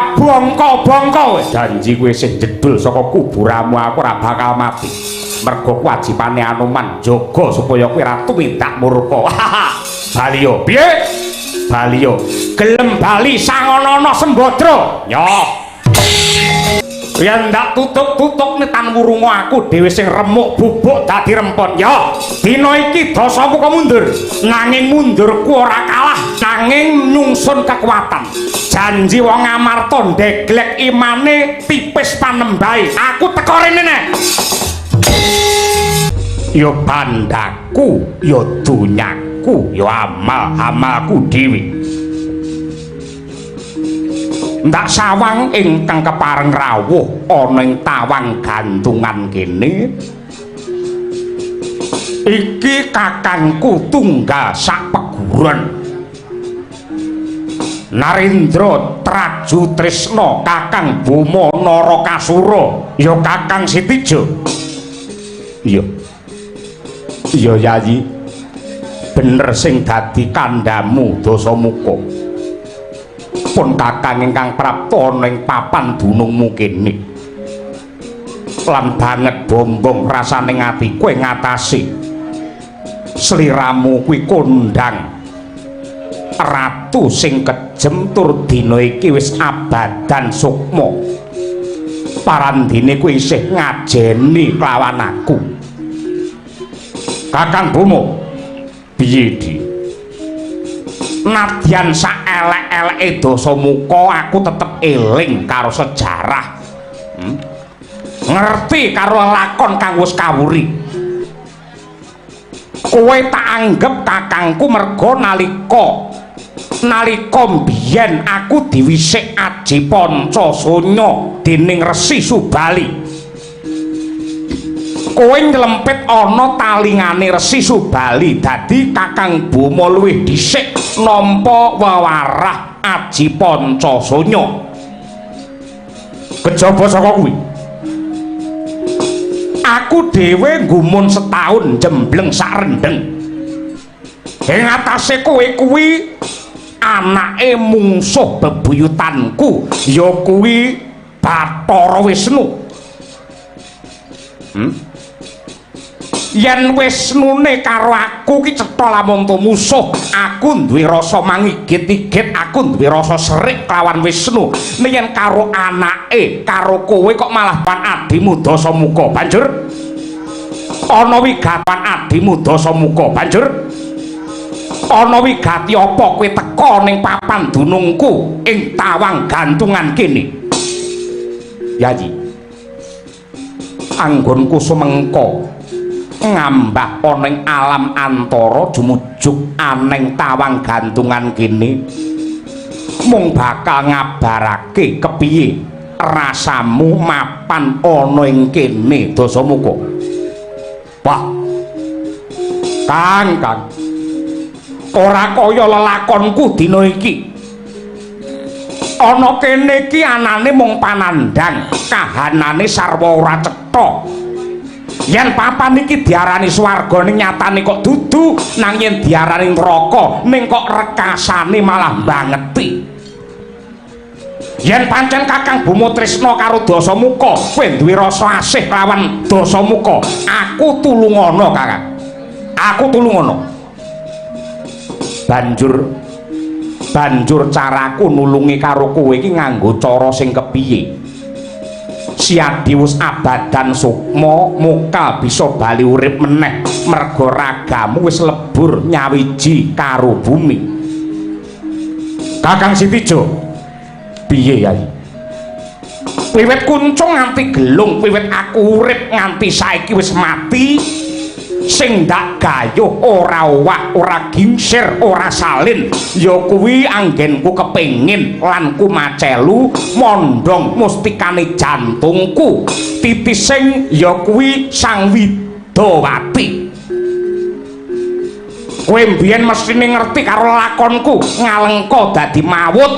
Ora bongko-bongko. Janji kowe sing jedul saka kuburamu, aku ora bakal mati. Mergo kewajibane Anoman jaga supaya kowe ora tumindak murka. Baliyo, piye? Baliyo. Gelem bali sangonono sembadra. Nyoh. Yen ndak tutuk-tutuk tan wurunga aku dhewe sing remuk bubuk dadi rempon. Ya, dina iki Dasamuka mundur. Nanging mundurku ora kalah, nanging nyungsun kekuatan. Janji wong Amarta ndeglek imane tipis panembahe. Aku teko rene nek. Ya bandaku, ya donyaku, ya amal-amalku dhewe. Ndak sawang ingkang kepareng rawuh ana ing tawang gantungan kene. Iki kakangku tunggal sak peguron. Narendra Traju Trisna, Kakang Boma Narakasura, ya Kakang Sitija. Iya. Iya Yayi. Bener sing dadi kandhamu, Dasamuka. Pun kakang ingkang prapta ana ing papan dunungmu kene. Lan banget bombong rasane atiku ing ngatasé. Sliramu kuwi kondang ratu sing kejem tur dina iki wis abadan sukma. Parandene kuwi isih ngajeni kelawan aku. Kakang Boma, piye Di? Nadyan sak elek-eleke Dasamuka, aku tetep eling karo sejarah. Ngerti karo lakon kang wis kawuri. Kowe tak anggep kakangku merga nalika nalika mbiyen aku diwisik aji panca sonya dening Resi Subali. Kowe nylempit ana talingane Resi Subali, dadi Kakang Boma luwih dhisik nampa wewarah aji panca sonya. Kejaba saka kuwi, aku dhewe nggumun setahun jembleng sak rendeng. Ing atase kowe kuwi anake mungsuh bebuyutanku, ya kuwi Bathara Wisnu. Yen Wisnune karo aku ki cetha lamun musuh, aku duwe rasa mangigit-igit, aku duwe rasa serik kelawan Wisnu. Nek yen karo anake, karo kowe kok malah pan adimu Dasamuka. Banjur ana wigatan adimu Dasamuka. Banjur ana wigati apa kowe teka ning papan dunungku ing tawang gantungan kene? Yayi, anggonku sumengko ngambah ana ing alam antara jumujuk aneng tawang gantungan kene mung bakal ngabarake kepiye rasamu mapan ana ing kene, Dasamuka. Wah, Kang, Kang, ora kaya lelakonku dina iki. Ana kene iki anane mung panandhang, kahanane sarwa ora cetha. Yen papan iki diarani swarga, ning nyatane kok dudu, nang yen diarani neraka, ning kok rekasane malah bangeti. Yen pancen Kakang Boma tresna karo Dasamuka, kowe duwe rasa asih kelawan Dasamuka, aku tulungana, Kakang. Aku tulungana. Banjur banjur caraku nulungi karo kowe iki nganggo cara sing kepiye? Siadi wis abadan sukma, mukal bisa bali urip meneh merga ragamu wis lebur nyawiji karo bumi. Kakang Sitija, piye Yai? Wiwit kuncung nganti gelung, wiwit aku urip nganti saiki wis mati, sing ndak gayuh ora owah, ora gingsir, ora salin, ya kuwi anggenku kepengin lan kumacelu mondhong mustikane jantungku, titising ya kuwi Sang Widawati. Kowe mbiyen mesthine ngerti karo lakonku ngalengka dadi mawut.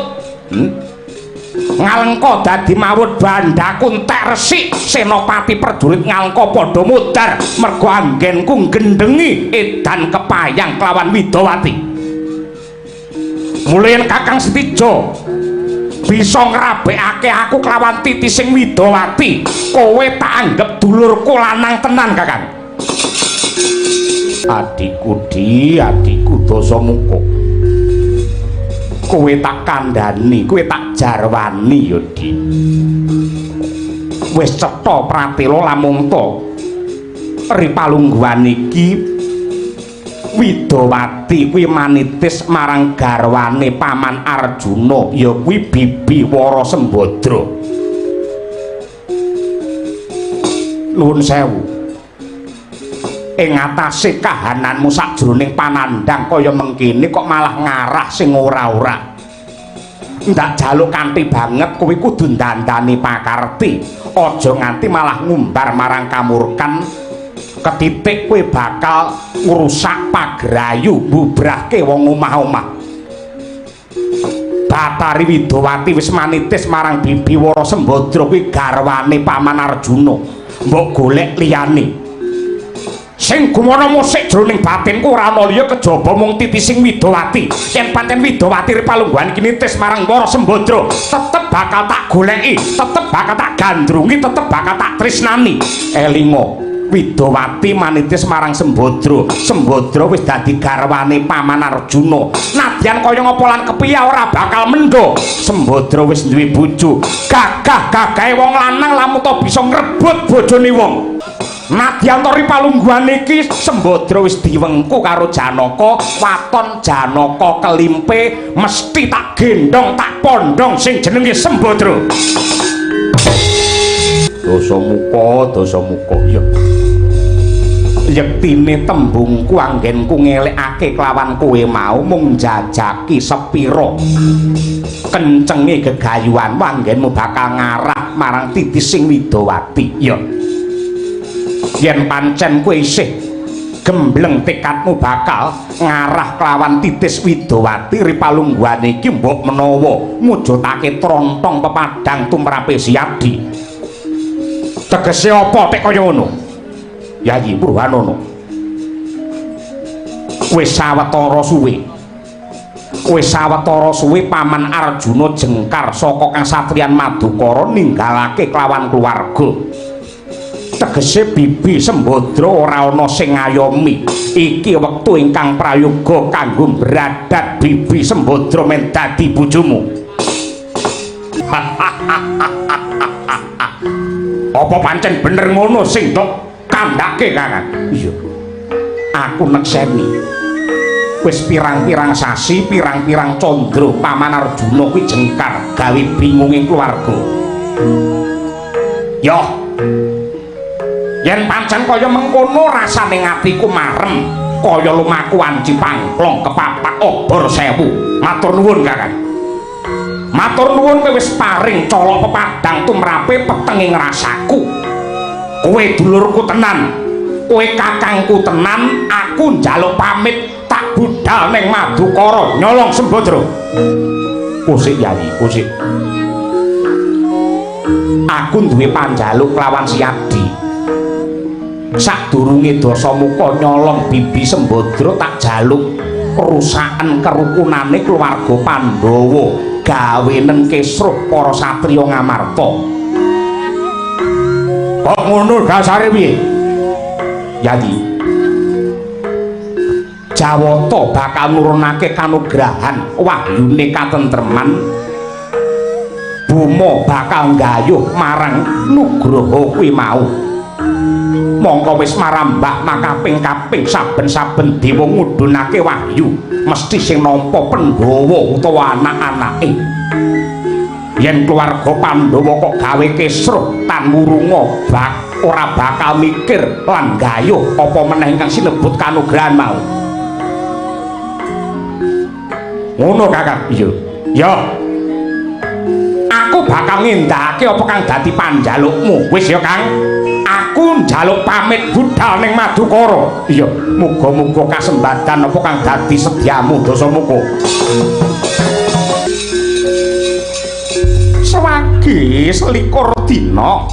Ngalengka dadi mawut, bandaku entek resik, senopati prajurit ngalengka padha mudhar mergo anggenku gendhengi edan kepayang kelawan Widawati. Mula yen Kakang Setija Bisa ngrabekake aku kelawan titising Widawati. Kowe tak anggep dulurku lanang tenan, Kakang. Adikku Di, adikku Dasamuka. Kowe tak kandhani, kowe tak jarwani ya, Di. Wis cetha pratela lamun ta ri palungguhan iki Widawati kuwi manitis marang garwane Paman Arjuna, ya kuwi Bibi Wara Sembadra. Nuwun sewu. Ing atase kahananmu sakjroning panandhang kaya mengkene kok malah ngarah sing ora-ora. Ndak jaluk kanthi banget kowe kudu ndandani pakarti. Aja nganti malah ngumbar marang kamurkan. Ketitik kowe bakal ngrusak pagrayu, mbubrahke wong omah-omah. Bathari Widawati wis manitis marang Bibi Wara Sembadra kuwi garwane Paman Arjuna. Mbok golek liyane. Sing gumono musik jroning batinku ora ana liya kejaba mung titising Widawati. Yen pancen Widawati ri palungguhan iki nitis marang Wara Sembadra, tetep bakal tak goleki, tetep bakal tak gandrungi, tetep bakal tak tresnani. Elinga, Widawati manitis marang Sembadra. Sembadra wis dadi garwane Paman Arjuna. Nadyan kaya ngapa lan kepiye ora bakal mendho. Sembadra wis duwe bojo. Gagah-gagahe wong lanang lamun ta bisa ngrebut bojone wong. Nadyan ta ri palungguhan iki Sembadra wis diwengku karo Janaka, waton Janaka kelimpe mesti tak gendhong, tak pondhong sing jenenge Sembadra. Dasamuka, Dasamuka, ya. Yektine tembungku anggenku ngelekake kelawan kowe mau mung jajaki sepira kencenge gegayuhanmu anggenmu bakal ngarah marang titising Widawati. Ya. Yen pancen kowe isih gembleng tekadmu bakal ngarah kelawan titis Widawati ri palungguhan iki mbok menawa mujudake trontong pepadang tumrape Siadi. Tegese apa tek kaya ngono? Yayi Purwanana. Wis sawetara suwe. Wis sawetara suwe Paman Arjuna jengkar saka kasatriyan Madukara ninggalake kelawan keluarga. Tegese Bibi Sembadra ora ana sing ngayomi. Iki wektu ingkang prayoga kanggo mbradat Bibi Sembadra men dadi bojomu. Apa pancen bener ngono sing ndok kandhake, Kakang? Iya. Aku nekseni. Wis pirang-pirang sasi, pirang-pirang candra Paman Arjuna kuwi jengkar gawe bingunging keluarga. Yoh. Yen pancen kaya mengkono rasane atiku marem kaya lumaku wanci pangklong kepapak obor sewu. Matur nuwun, Kakang. Matur nuwun kowe wis paring colok pepadang tumrape petenging rasaku. Kowe dulurku tenan, kowe kakangku tenan, aku njaluk pamit tak budal ning Madukara nyolong Sembadra. Kusik Yayi, kusik. Aku duwe panjaluk kelawan Siadi. Sadurunge Dasamuka nyolong Bibi Sembadra tak jaluk kerusakan kerukunane keluarga Pandhawa gawenen kesruh para satriya Ngamarta. Kok ngono dasare piye? Yayi. Jawata bakal nurunake kanugrahan wahyune katentreman. Boma bakal nggayuh marang nugraha kuwi mau. Mongko wis marambah makaping-kaping saben-saben dewa ngudhunake wahyu mesti sing nampa Pandhawa utawa anak-anake. Yen keluarga Pandhawa kok gawe kesruh tan wurunga bak ora bakal mikir lan gayuh apa meneh ingkang sinebut kanugrahan mau. Ngono, Kakang? Iya. Ya. Aku bakal nindakake apa kang dadi panjalukmu. Wis ya, Kang. Aku njaluk pamit budal ning Madukara. Iya, muga-muga kasembadan apa kang dadi sedyamu Dasamuka. Sewagi selikur dina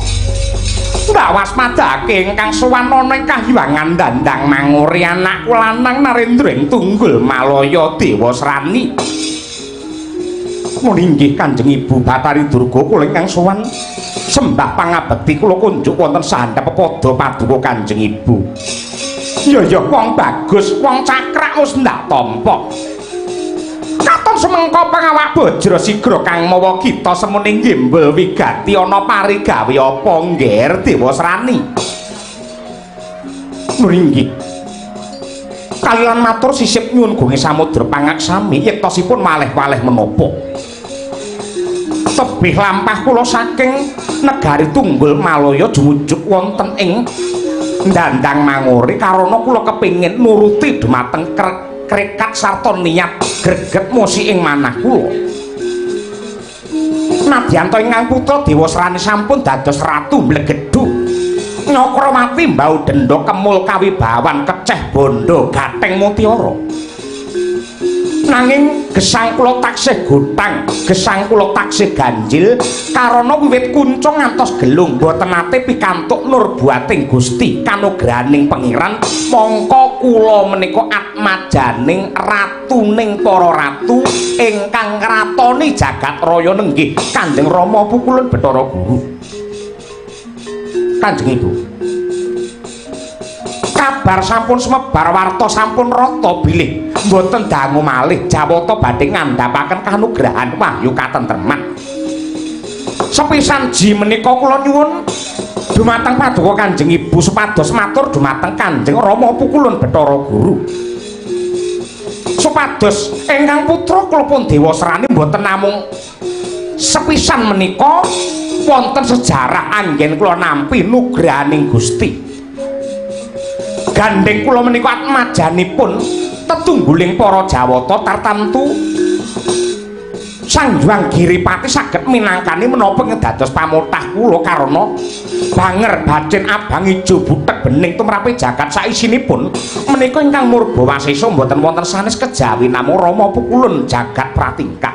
Ndawas madhake ingkang sowan ana ing kahyangan dandang manguri anakku lanang Narendra ing Tunggul Malaya Dewasrani. Nggih Kanjeng Ibu Bathari Durga, kula ingkang sowan sembah pangabekti kula kunjuk wonten sandhap pepada paduka Kanjeng Ibu. Ya ya wong bagus, wong cakrak wis ndak tampa. Katon semengko pangawak bajra sigra kang mawa gita semene nggembel wigati ana parigawe apa ngger Dewasrani. Nggih. Kalian matur sisip nyuwun gunge samudra pangaksami yektosipun malih-walih menapa. Tebih lampah kula saking negari Tunggul Malaya jumujuk wonten ing Dandang Mangori karana kula kepingin nuruti dumateng krekat sarta niat greget musi ing manah kula. Nadyan ta ingkang putra Dewasrani sampun dados ratu mblegedhu. Nyakrawati mbau denda kemul kawibawan keceh bondo gatheng mutiara. Nanging gesang kula taksih gotang, gesang kula taksih ganjil karana wiwit kunca ngantos gelung boten nate pikantuk nurbuating Gusti kanugrahaning Pengiran, mongko kula menika atmajaning ratuning para ratu ingkang ngratoni jagat raya nenggih Kanjeng Rama Pukulun Bathara Guru. Kanjeng Ibu, kabar sampun sumebar, warta sampun rata bilih mboten dangu malih Jawata badhe ngandhapaken kanugrahan wahyu katentreman. Sepisan ji menika kula nyuwun dumateng paduka Kanjeng Ibu supados matur dumateng Kanjeng Rama Pukulun Bathara Guru supados ingkang putra kula pun Dewasrani mboten namung sepisan menika wonten sejarah anggen kula nampi nugrahaning Gusti. Gandheng kula menika atmajanipun tetungguling para Jawata tartamtu Sang Hyang Giripati saged minangkani menapa ngedados pamotah kula karana banger bacin abang ijo butek bening tumrape jagat saisinipun menika ingkang murba wasesa mboten wonten sanes kejawi namung Rama Pukulun jagat pratingkah.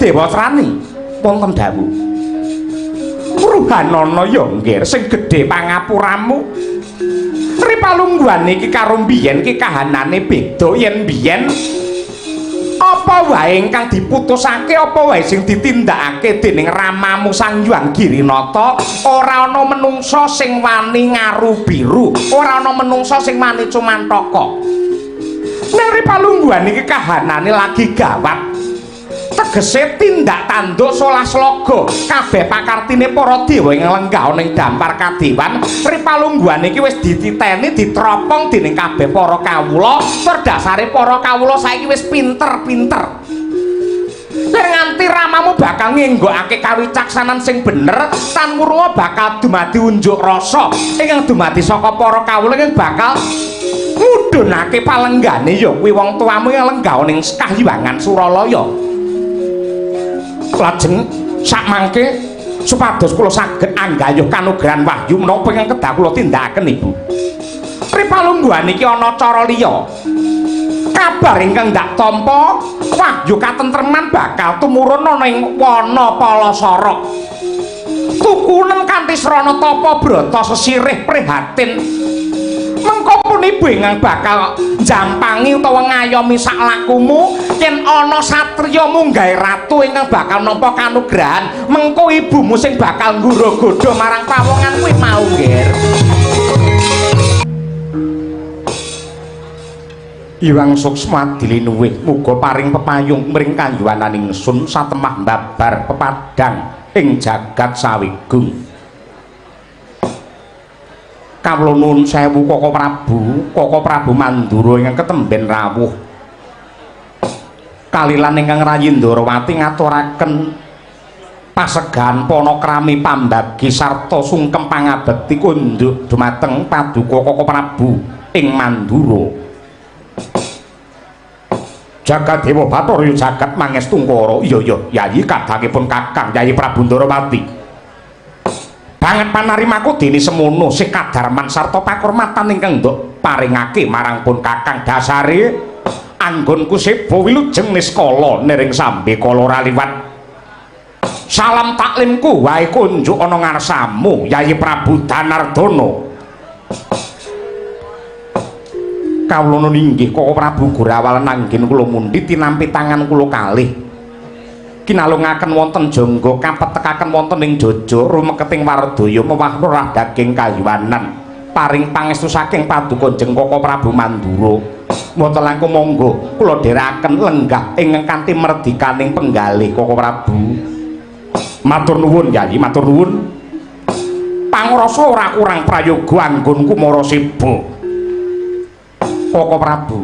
Dewasrani wonten dawuh. Ruhanana ya nggih sing gedhe pangapuramu. Ripalungguhan iki karo mbiyen iki kahanane beda. Yen mbiyen apa wae ingkang diputusake, apa wae sing ditindakake dening ramamu Sang Hyang Girinata, ora ana menungsa sing wani ngaru biru, ora ana menungsa sing wani cumantaka. Ning ripalungguhan iki kahanane lagi gawat. Tegese tindak tanduk solah sloga kabeh pakartine para dewa ing lenggah ana ing dampar kadewan. Ripalungguhan iki wis dititeni, ditropong dening kabeh para kawula. Tur dasare para kawula saiki wis pinter-pinter. Yen nganti ramamu bakal ngenggokake kawicaksanan sing bener, tan wurunga bakal dumadi unjuk rasa ingkang dumadi saka para kawula ingkang bakal ngudhunake palenggane ya kuwi wong tuamu ing lenggah ning Kahyangan Suralaya. Lajeng sakmangke supados kula saged anggayuh kanugrahan wahyu menapa ingkang kedah kula tindakaken Ibu. Ripalungguhan iki ana cara liya. Kabar ingkang ndak tampa wahyu katentreman bakal tumurun ana ing wana Palasara. Tukunen kanthi srana tapa brata sesirih prihatin. Mengko pun ibu ingkang bakal njampangi utawa ngayomi sak lakumu yen ana satriya munggahe ratu ingkang bakal nampa kanugrahan, mengko ibumu sing bakal nggura godha marang pawongan kuwi mau nggir. Iwang suksma dilinuwih muga paring pepayung mring kayuwananing ingsun satemah babar pepadang ing jagat sawigung. Kawula nuwun sewu Koko Prabu, Koko Prabu Mandura ingkang ketemben rawuh. Kalilan ingkang rayi Ndorowati ngaturaken pasegahan panakrami pambagi sarta sungkem pangabekti kunduk dumateng paduka Koko Prabu ing Mandura. Jagat Dewa Bathara jagat mangestungkara. Iya iya Yayi kadangipun Kakang Yayi Prabu Ndorowati. Banget panarimaku dene semono sih kadarman sarta pakurmatan ingkang nduk paringake marang pun Kakang. Dasare anggonku seba wilujeng niskala niring sambe kala ora liwat. Salam taklimku wae kunjuk ana ngarsamu Yayi Prabu Danardana. Kawula inggih Koko Prabu Gorawal nanggen kula mundhi tinampi tangan kula kalih. Kinalungaken wonten jangga kapetekaken wonten ing jaja rumeketing wardaya mewah rorah daging kayuwanan. Paring pangestu saking paduka Jeng Koko Prabu Mandura. Mboten langkung monggo kula dherekaken lenggah ing kanthi merdikaning penggalih Koko Prabu. Matur nuwun Yayi, matur nuwun. Pangrasa ora kurang prayoga anggonku mara seba. Koko Prabu.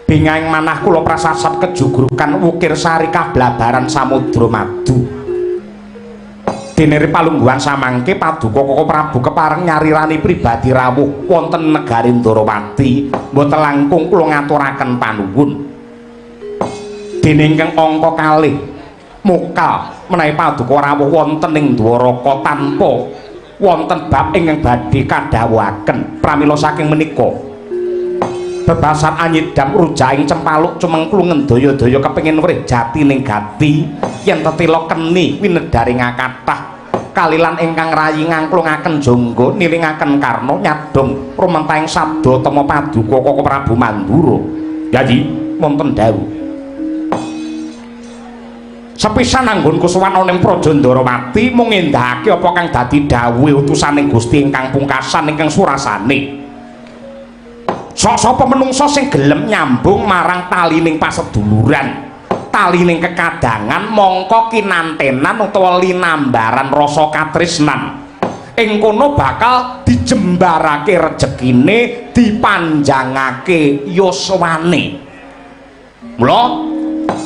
Bingahing manah kula prasasat kejugrukan wukir sari kablabaran samudra madu. Dene palungguhan samangke paduka Koko Prabu kepareng nyarirani pribadi rawuh wonten negari Ndorowati, mboten langkung kula ngaturaken panuwun. Dene ingkang angka kalih mokal menawi paduka rawuh wonten ing Dwaraka tanpa wonten bab ingkang badhe kadhawuhaken. Pramila saking menika bebasan anyidam rujaing cempaluk cumengklung ngendaya-daya kepengin wrih jatining gati yen tetila keni winedharing kathah kalilan ingkang rayi ngangklungaken jangga nilingaken karna nyadong rumentahing sabda tama paduka Koko Prabu Mandura. Yayi, wonten dawuh. Sepisan anggonku sowan ana ing Praja Ndarawati mung ngendahake apa kang dadi dawuhe utusaning Gusti ingkang pungkasan ingkang surasane. Sok sapa menungsa sing gelem nyambung marang talining paseduluran, talining kekadangan mongko kinantenan utawa linambaran rasa katresnan. Ing kono bakal dijembarake rejekine, dipanjangake yuswane. Mula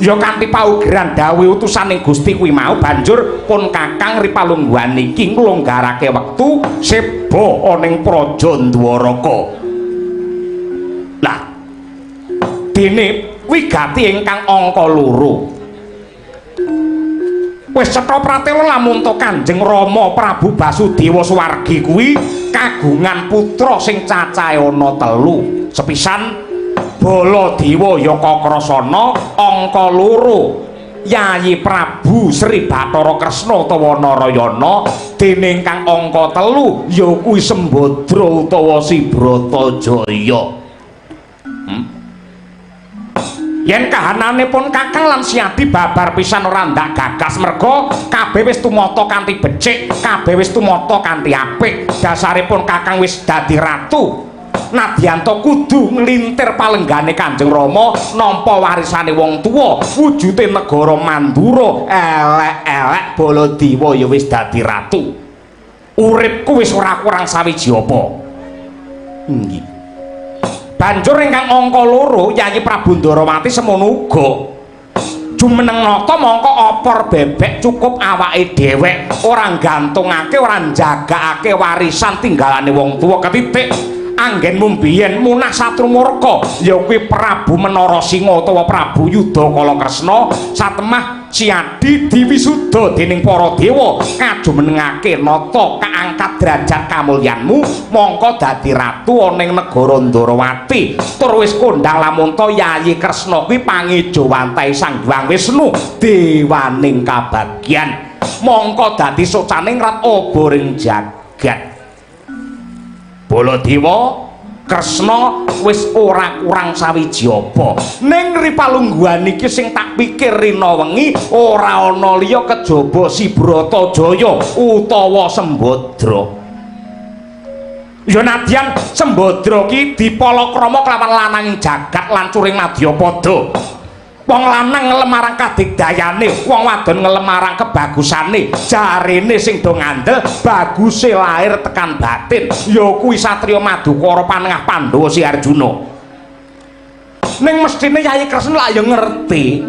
ya kanthi paugeran dawuh utusaning Gusti kuwi mau banjur pun Kakang ripalungguhan iki nglonggarake wektu seba ana ing Praja Ndwaraka. Lah dene wigati ingkang angka 2. Wis cetha pratela lamun to Kanjeng Rama Prabu Basudewa Suwargi kuwi kagungan putra sing cacahe ana 3. Sepisan Baladewa ya Kakrasana, angka 2 Yayi Prabu Sri Bathara Kresna utawa Narayana, dene ingkang angka 3 ya kuwi Sembadra utawa Si Bratajaya. Yen kahanane pun Kakang lan Siadi babar pisan ora ndak gagas merga kabeh wis tumata kanthi becik, kabeh wis tumata kanthi apik. Dasaripun Kakang wis dadi ratu. Nadyanto kudu nglintir palenggane Kanjeng Rama nampa warisane wong tuwa, wujude negara Mandura, elek-elek Baladewa ya wis dadi ratu. Uripku wis ora kurang sawiji apa. Nggih. Banjur ingkang angka 2 Yayi Prabu Ndarawati semono uga. Jumeneng nata mongko opor bebek cukup awake dhewek, ora gantungake, ora njagakake warisan tinggalane wong tuwa ketitik. Anggenmu biyen munah satrumurka ya kuwi Prabu Menara Singa utawa Prabu Yudha Kresna satemah Siadi diwisuda dening para dewa kajumenengake nata kaangkat derajat kamulyanmu mongko dadi ratu ana ing negara Ndarawati tur wis kondhang lamun ta Yayi Kresna kuwi pangejowantahe Sang Hyang Wisnu dewaning kabagyan mongko dadi socaning rat oboring jagat. Baladewa Kresna wis ora kurang sawiji apa. Ning ripalungguhan iki sing tak pikir rina wengi ora ana liya kejaba Si Bratajaya utawa Sembadra. Ya nadyan Sembadra ki dipalakrama kelawan lananging jagat lan curing madyapada. Wong lanang ngelem marang kadigdayane, wong wadon ngelem marang kebagusane. Jarene sing do ngandel baguse lahir tekan batin, ya kuwi satriya Madukara panengah Pandhawa Si Arjuna. Ning mestine Yayi Kresna lak ya ngerti.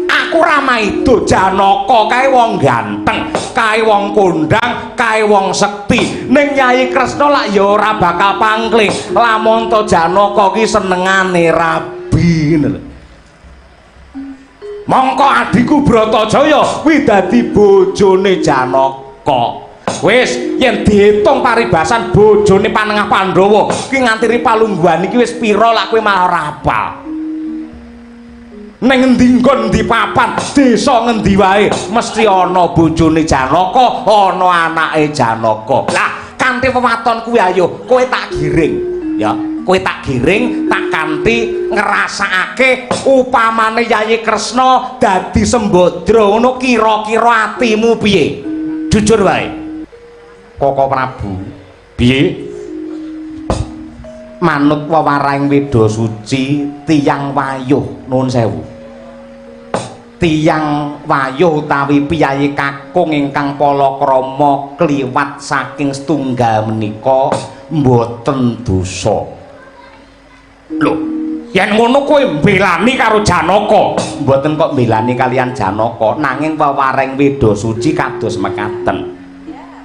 Aku ra maido Janaka kae wong ganteng, kae wong kondang, kae wong sekti. Ning Yayi Kresna lak ya ora bakal pangling lamun to Janaka ki senengane rabi ngono lho. Mongko adhiku Bratajaya kuwi dadi bojone Janaka. Wis yen diitung paribasan bojone panengah Pandhawa kuwi nganti palungguhan iki wis pira lak kowe malah ora hafal. Ning endi nggon endi papan, desa ngendi wae mesti ana bojone Janaka, ana anake Janaka. Lah kanthi wewaton kuwi ayo kowe tak giring. Ya, kowe tak giring, tak kanthi ngrasakake upamane Yayi Kresna dadi Sembadra ngono kira-kira atimu piye? Jujur wae. Koko Prabu, piye? Manut wewarahing Weda Suci tiyang wayuh, nuwun sewu. Tiyang wayuh utawi piyayi kakung ingkang palakrama kliwat saking setunggal menika mboten dosa. Lho, yen ngono kowe mbelani karo Janaka? Mboten kok mbelani kalian Janaka, nanging wewarahing Weda Suci kados mekaten.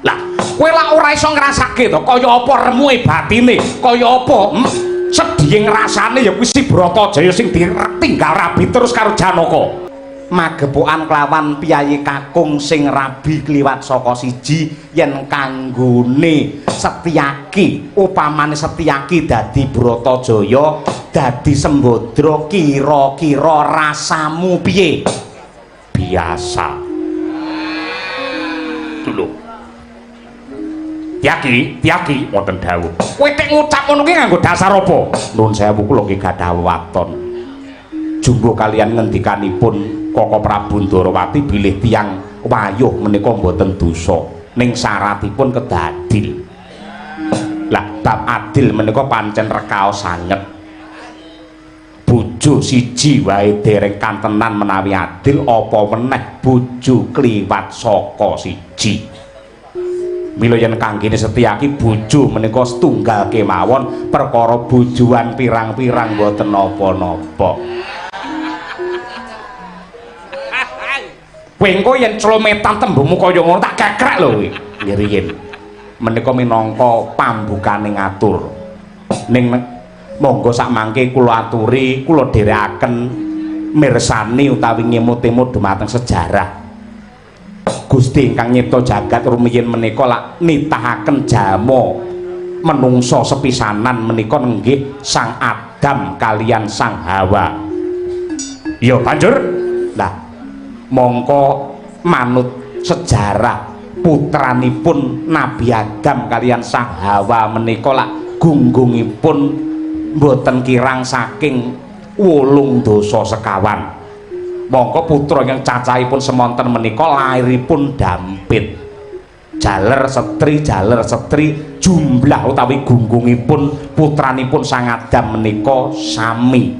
Lah, kowe lak ora iso ngrasake to kaya apa remuke batine, kaya apa sedhiye ngrasane ya kuwi si Bratajaya sing ditinggal rabi terus karo Janaka. Magepokan kelawan piyayi kakung sing rabi kliwat saka siji yen kanggone Setyaki, upamane Setyaki dadi Bratajaya, dadi Sembadra, kira-kira rasamu piye? Biasa. Lho. Tyaki, Tyaki, wonten dawuh. Kowe tek ngucap ngono ki nganggo dasar apa? Nuwun sewu, kula nggih gadah waton. Jumbo kalian ngendikanipun Koko Prabu Ndorowati bilih tiyang wayuh menika mboten dosa, ning syaratipun kedah adil. Lah, bab adil menika pancen rekaos sanget. Bojo siji wae dereng kantenan menawi adil, apa meneh bojo kliwat saka siji. Mila yen kanggene Setyaki bojo menika setunggal kemawon, perkara bojoan pirang-pirang mboten napa-napa. Kowe engko yen clometan tembungmu kaya ngono tak kekrek lho kowe. Nggih riyin. Menika minangka pambukane ngatur. Ning monggo sakmangke kula aturi, kula dherekaken mirsani utawi ngemut-emut dumateng sejarah. Gusti ingkang nyipta jagat rumiyin menika lak nitahaken jama menungsa sepisanan menika nggih Sang Adam kalian Sang Hawa. Ya banjur, lah mongko manut sejarah putranipun Nabi Adam kalian Sang Hawa menika lak gunggungipun mboten kirang saking 8 dasa sekawan. Mongko putra ingkang cacahipun semonten menika lairipun dampit. Jaler setri, jaler setri, jumlah utawi gunggungipun putranipun Sang Adam menika sami.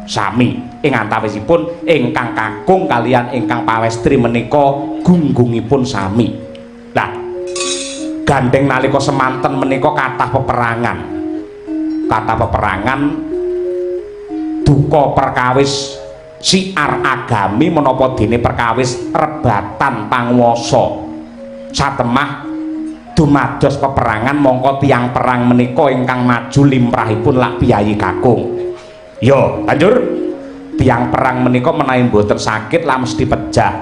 Sami ing antawisipun ingkang kakung kalian ingkang pawestri menika gunggungipun sami. Lah, gandeng nalika semanten menika kathah peperangan. Kathah peperangan duka perkawis siar agami menapa dene perkawis rebatan panguwasa. Satemah dumados peperangan mongko tiyang perang menika ingkang maju limrahipun lak piyayi kakung. Yo, banjur tiyang perang menika menawi mboten sakit lah mesti pejah.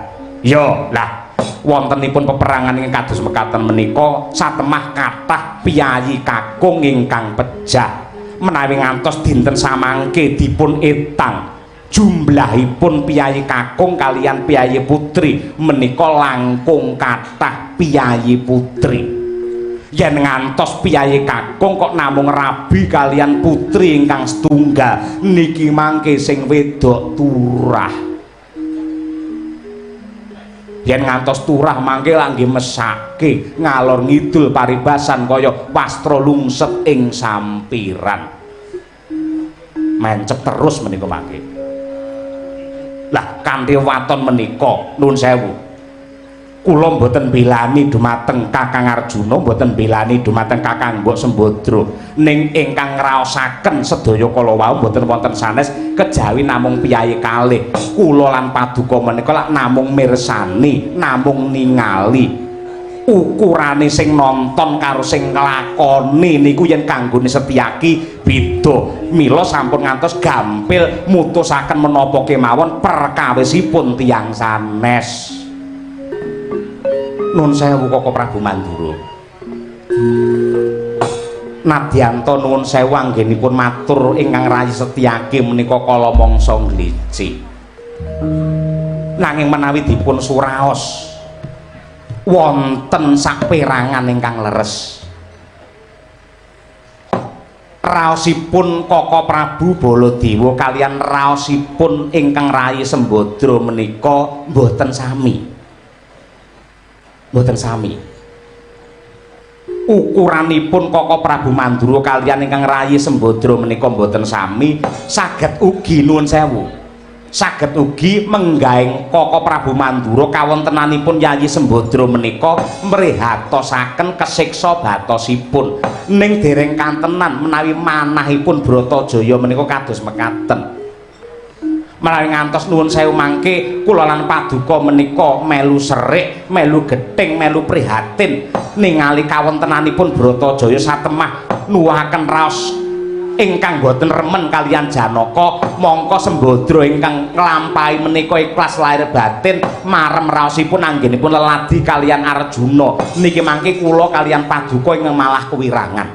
Yo, lah wontenipun peperangan ingkang kados mekaten menika satemah kathah piyayi kakung ingkang pejah. Menawi ngantos dinten samangke dipun etang jumlahipun piyayi kakung kalian piyayi putri menika langkung kathah piyayi putri. Yen ngantos piyayi kakung kok namung rabi kalian putri ingkang setunggal niki mangke sing wedok turah. Yen ngantos turah mangke lak nggih mesake ngalor ngidul paribasan kaya wastra lungset ing sampiran. Mencep terus menika mangke. Lah kanthi waton menika nuwun sewu, kula mboten belani dumateng Kakang Arjuna, mboten belani dumateng Kakang Mbok Sembadra, ning ingkang ngraosaken sedaya kala wau mboten wonten sanes kejawi namung piyayi kalih. Kula lan paduka menika lak namung mirsani, namung ningali. Ukurane sing nonton karo sing nglakoni niku yen kanggone Setyaki beda. Mila sampun ngantos gampil mutusaken menapa kemawon perkawisipun tiyang sanes. Nun sewu Koko Prabu Mandura. Nadyanta nuwun sewu anggenipun matur ingkang rayi Setyaki menika kala mangsa nglicik. Nanging menawi dipun suraos wonten saperangan ingkang leres. Raosipun Koko Prabu Baladewa kaliyan raosipun ingkang rayi Sembadra menika mboten sami. Mboten sami. Ukuranipun Koko Prabu Mandura kaliyan ingkang rayi Sembadra menika mboten sami, saged ugi, nuwun sewu, saged ugi menggaing Koko Prabu Mandura kawontenanipun Yayi Sembadra menika mrihatosaken kesiksa batosipun. Ning dereng kantenan menawi manahipun Bratajaya menika kados mekaten. Menawi ngantos, nuwun sewu, mangke kula lan paduka menika melu serik, melu gething, melu prihatin ningali kawontenanipun Bratajaya satemah nuwuhaken raos ingkang boten remen kaliyan Janaka, mongko Sembadra ingkang nglampahi menika ikhlas lahir batin marem raosipun anggenipun leladi kaliyan Arjuna. Niki mangke kula kaliyan paduka ingkang malah kewirangan.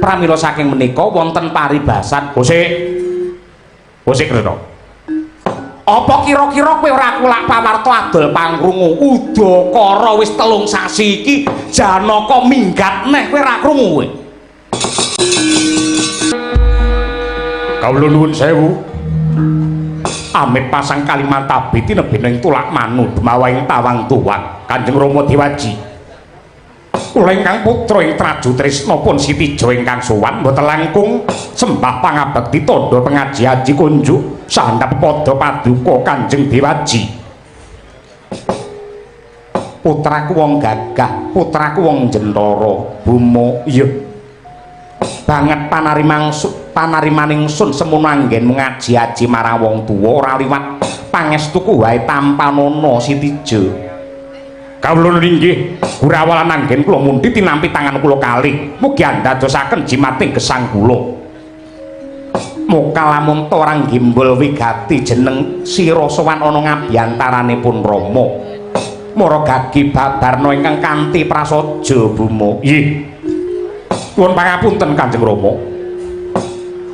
Pramila saking menika wonten paribasan. Kosik, kosik, Kresna, apa kira-kira kowe ora kulak pawarta adol pangrungu udakara wis 3 sasi iki Janaka minggat neh? Kowe ora krungu kowe? Kawula nuwun sewu. Amit pasang kalimat tabi tinebih ing tulak manu dumawa ing tawang tuwang. Kanjeng Rama Dewaji. Kula ingkang putra ing Traju Trisna pun Sitija ingkang sowan mboten langkung sembah pangabekti tandha pengaji-aji kunjuk sahandap pada paduka Kanjeng Dewaji. Putraku wong gagah, putraku wong jentara, Buma. Iya. Banget panarimaning sun semono anggenmu ngaji-aji marang wong tuwa ora liwat pangestuku wae tampanana, Sitija. Kawula inggih gurawalan anggen kula mundi tinampi tangan kula kalih. Mugi andadosaken jimating gesang kula. Muka lamun orang gimbul wigati jeneng sira sowan ana ngabyantaranipun Rama. Mara gagi babarna ingkang kanthi prasaja, Buma. Nggih. Nuwun pangapunten, Kanjeng Rama.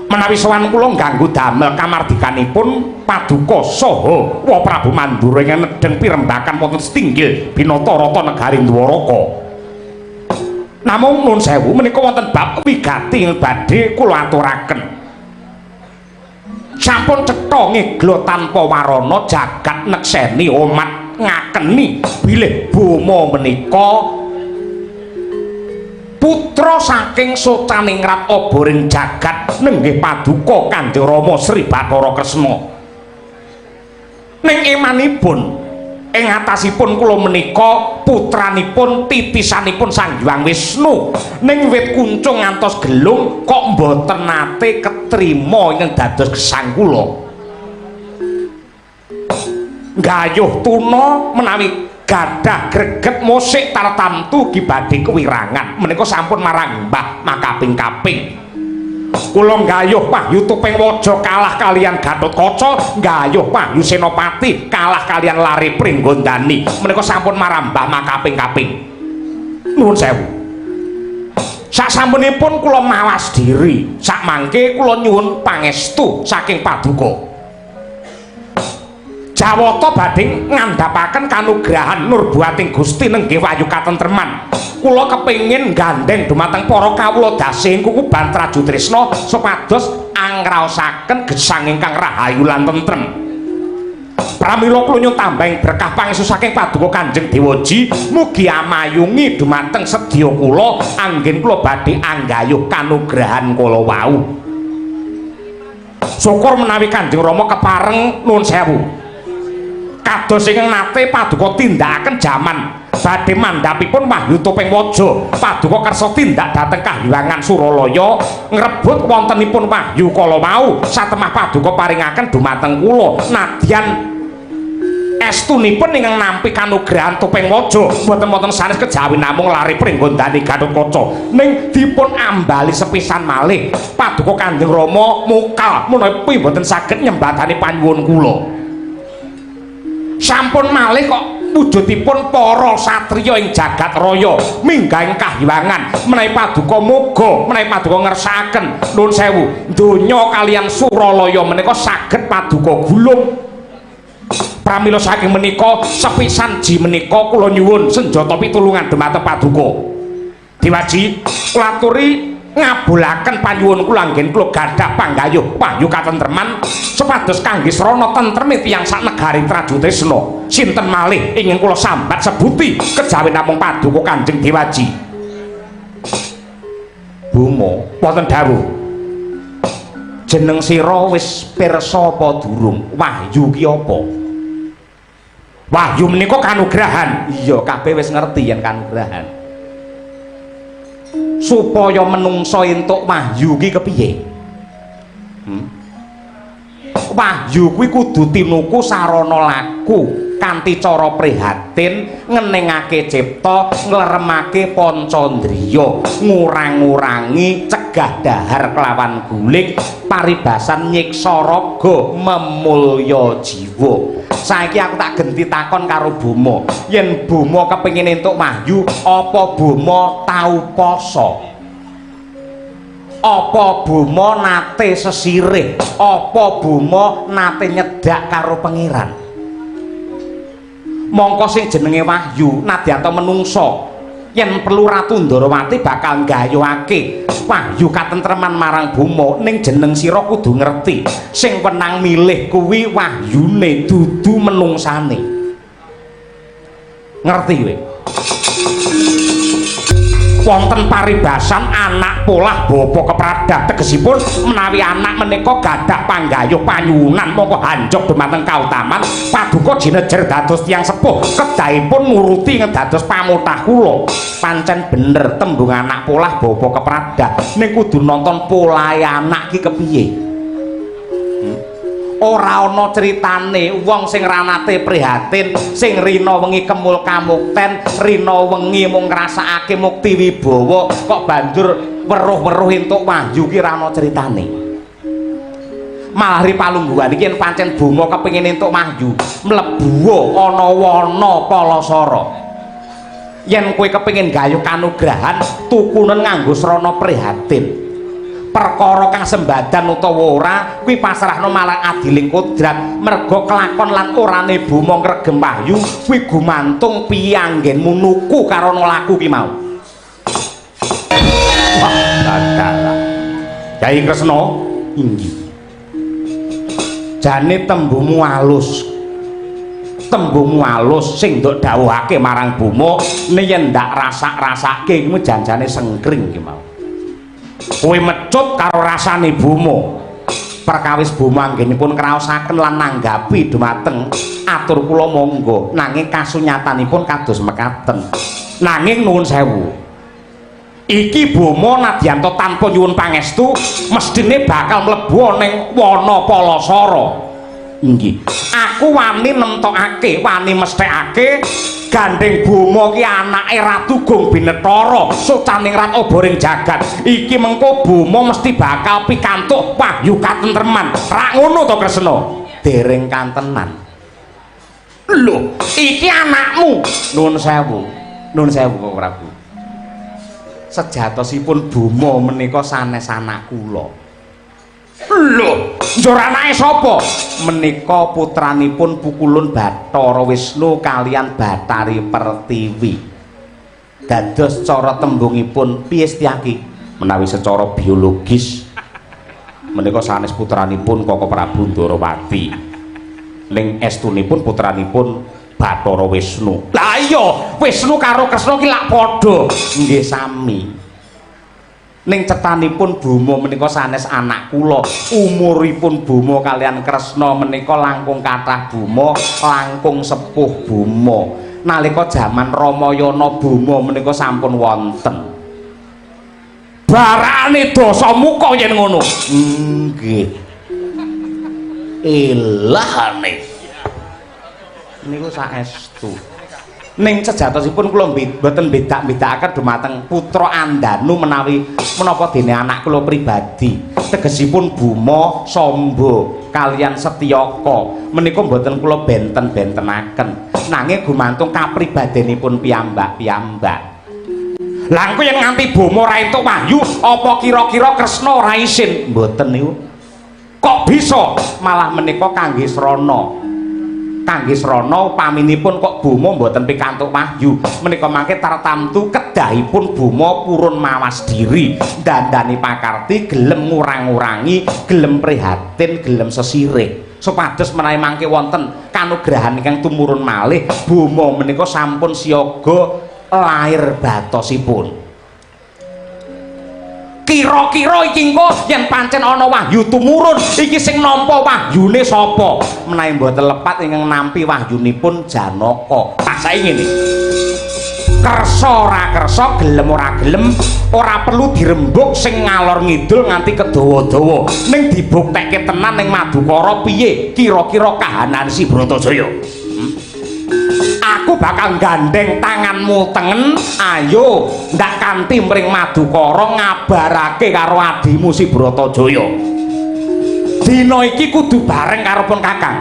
Menawi sowan kula ngganggu damel kamardikanipun paduka saha Wa Prabu Mandura ingkang nedheng pirembakan wonten setinggil Binata Rata negari Dwaraka. Namung nuwun sewu, menika wonten bab wigati ing badhe kula aturaken. Sampun cetha ngegla tanpa warana, jagat nekseni, umat ngakeni bilih Boma menika putra saking Socaningrat oboring jagat nenggih paduka Kanjeng Rama Sri Bathara Kresna. Ning emanipun ing atasipun kula menika putranipun titisanipun Sang Hyang Wisnu, ning wit kuncung ngantos gelung kok mboten nate ketrima ingkang dados gesang kula. Gayuh tuna menawi gadah greget musik tartamtu ugi badhe kewirangan. Menika sampun marang mbah makaping-kaping. Kula nggayuh wahyu tuping waja kalah kaliyan Gatotkaca, nggayuh wahyu Senopati kalah kaliyan Lare Pringgondani. Menika sampun marambah makaping-kaping. Nuwun sewu, sasampunipun kula mawas diri, sakmangke kula nyuwun pangestu saking paduka. Jawata badhe ngandhapaken kanugrahan nurbuating Gusti nenggih wahyu katentreman. Kula kepengin gandheng dumateng para kawula dasih ing kukuban Traju Trisna supados angraosaken gesang ingkang rahayu lan tentrem. Pramila kula nyuwun tambahing berkah pangestu saking paduka Kanjeng Dewaji, mugi amayungi dumateng sedya kula anggen kula badhe anggayuh kanugrahan kala wau. Syukur menawi Kanjeng Rama kepareng, nuwun sewu. Kados ingkang nate paduka tindakaken jaman badhe mandhapipun wahyu topeng waja, paduka kersa tindak dhateng Kahyangan Suralaya ngrebut wontenipun wahyu kala wau. Satemah paduka paringaken dumateng kula, nadyan estunipun ingkang nampi kanugrahan topeng waja mboten wonten sanes kejawi namung Lare Pringgondani Gatotkaca, ning dipun ambali sepisan malih paduka Kanjeng Rama mukal menawi mboten saged nyembadani panyuwun kula. Sampun malih kok wujudipun para satriya ing jagat raya minggah ing kahyangan. Menawi paduka moga, menawi paduka ngersakaken, nuwun sewu, donya kaliyan Suralaya menika saged paduka gulung. Pramila saking menika sepisan ji menika kula nyuwun senjata pitulungan dumateng paduka Dewaji. Kula aturi Ngabulaken panyuwun kula anggen kula gadah panggayuh wahyu katentreman supados kangge srana tentreme tiyang sak negari Trajutrisna. Sinten malih ingkang kula sambat sebuti kejawi namung Paduka Kanjeng Dewaji. Buma, wonten dawuh. Jeneng sira wis pirsa apa durung? Wahyu ki apa? Wahyu menika kanugrahan. Iya, kabeh wis ngerti yen kanugrahan. Supaya menungsa entuk wahyu ki kepiye? Wahyu kuwi kudu tinuku sarana laku kanthi cara prihatin, ngeningake cipta, ngleremake pancandriya, ngurang-ngurangi, cegah dahar kelawan guling, paribasan nyiksa raga, memulya jiwa. Saiki aku tak genti takon karo Boma. Yen Boma kepengin entuk wahyu, apa Boma tau poso? Apa Boma nate sesirih? Apa Boma nate nyedak karo Pangeran? Mongko sing jenenge wahyu nadyanta menungsa, yen perlu Ratu Ndarawati bakal nggayuhake wahyu katentreman marang Boma, ning jeneng sira kudu ngerti, sing wenang milih kuwi wahyune, dudu menungsane. Ngerti kowe? Wonten paribasan anak polah bapa kepradah, tegesipun menawi anak menika gadah panggayuh panyuwunan mongko hanjog dumateng kautaman paduka jinejer dados tiyang sepuh, kedahipun nuruti ngedados pamotah kula. Pancen bener tembung anak polah bapa kepradah, ning kudu nonton polahe anak ki kepiye. Ora ana critane wong sing ranate prihatin, sing rina wengi kemul kamukten, rina wengi mung ngrasakake mukti wibawa, kok banjur weruh-weruh entuk wahyu ki ora ana critane. Malah ri palungguhan iki yen pancen Boma kepengin entuk wahyu, mlebu ana wana Palasara. Yen kowe kepengin gayuh kanugrahan, tukunen nganggo srana prihatin. Perkara kang sembadan utawa ora kuwi pasrahno marang adiling kodrat, merga kelakon lan orane Boma ngregem wahyu kuwi gumantung piye anggenmu nuku karana laku ki mau. Wah, dalah. Kyai Kresna, inggih. Jane tembungmu alus. Tembungmu alus sing ndok dawuhake marang Boma, yen ndak rasak-rasake kuwi janjane sengkring ki mau. Kowe mecut karo rasane Boma. Perkawis Boma anggenipun ngraosaken lan nanggapi dumateng atur kula monggo, nanging kasunyatanipun kados mekaten. Nanging nuwun sewu. Iki Boma nadyanta tanpa nyuwun pangestu mesthine bakal mlebu ning wana Palasara. Inggih. Aku wani nemtokake, wani mesthekake gandeng Boma ki anake Ratu Gung Binetara, socaning rat oboring jagat. Iki mengko Boma mesti bakal pikantuk wahyu katentreman. Rak ngono to, Kresna? Dereng kantenan. Lho, iki anakmu. Nuwun sewu. Nuwun sewu, Bapak Prabu. Sejatosipun Boma menika sanes anak kula. Lho, njur anake sapa? Menika putranipun Pukulun Bathara Wisnu kalian Bathari Pertiwi. Dados cara tembungipun piye, Setyaki? Menawi secara biologis menika sanes putranipun Koko Prabu Ndarawati. Ning estunipun putranipun Bathara Wisnu. Lah iya, Wisnu karo Kresna ki lak padha. Nggih sami. Ning cetanipun Boma menika sanes anak kula. Umuripun Boma kalian Kresna menika langkung kathah Boma, langkung sepuh Boma. Nalika jaman Ramayana Boma menika sampun wonten. Barakane Dasamuka yen ngono. Nggih. Elahane. Niku saestu. Ning sejatosipun kula mboten bedak-bedakaken dumateng putra Andanu menawi menapa dene anak kula pribadi. Tegesipun Buma, Samba kalian Setyaka menika mboten kula benten-bentenaken. Nanging gumantung kapribadenipun piyambak-piyambak. Lah engko yen nganti Boma ora entuk wahyu, apa kira-kira Kresna ora isin? Mboten niku. Kok bisa? Malah menika kangge srana. Kangge srana upaminipun kok Boma mboten pikantuk wahyu menika mangke tartamtu kedahipun Boma purun mawas diri, dandani pakarti, gelem ngurang-ngurangi, gelem prihatin, gelem sesirih, supados menawi mangke wonten kanugrahan ingkang tumurun malih, Boma menika sampun siaga lair batosipun. Kira-kira iki engko yen pancen ana wahyu tumurun, iki sing nampa wahyune sapa? Menawi mboten lepat, ingkang nampi wahyunipun Janaka. Tak saiki ngene, kersa ora kersa, gelem ora gelem, ora perlu dirembuk sing ngalor ngidul nganti kedawa-dawa, ning dibuktekke tenan ning Madukara. Piye kira-kira kahanan si Bratajaya? Aku bakal gandeng tanganmu tengen, ayo ndak kanthi mring Madukara, ngabarake karo adimu si Bratajaya. Dina iki kudu bareng karo pun kakang.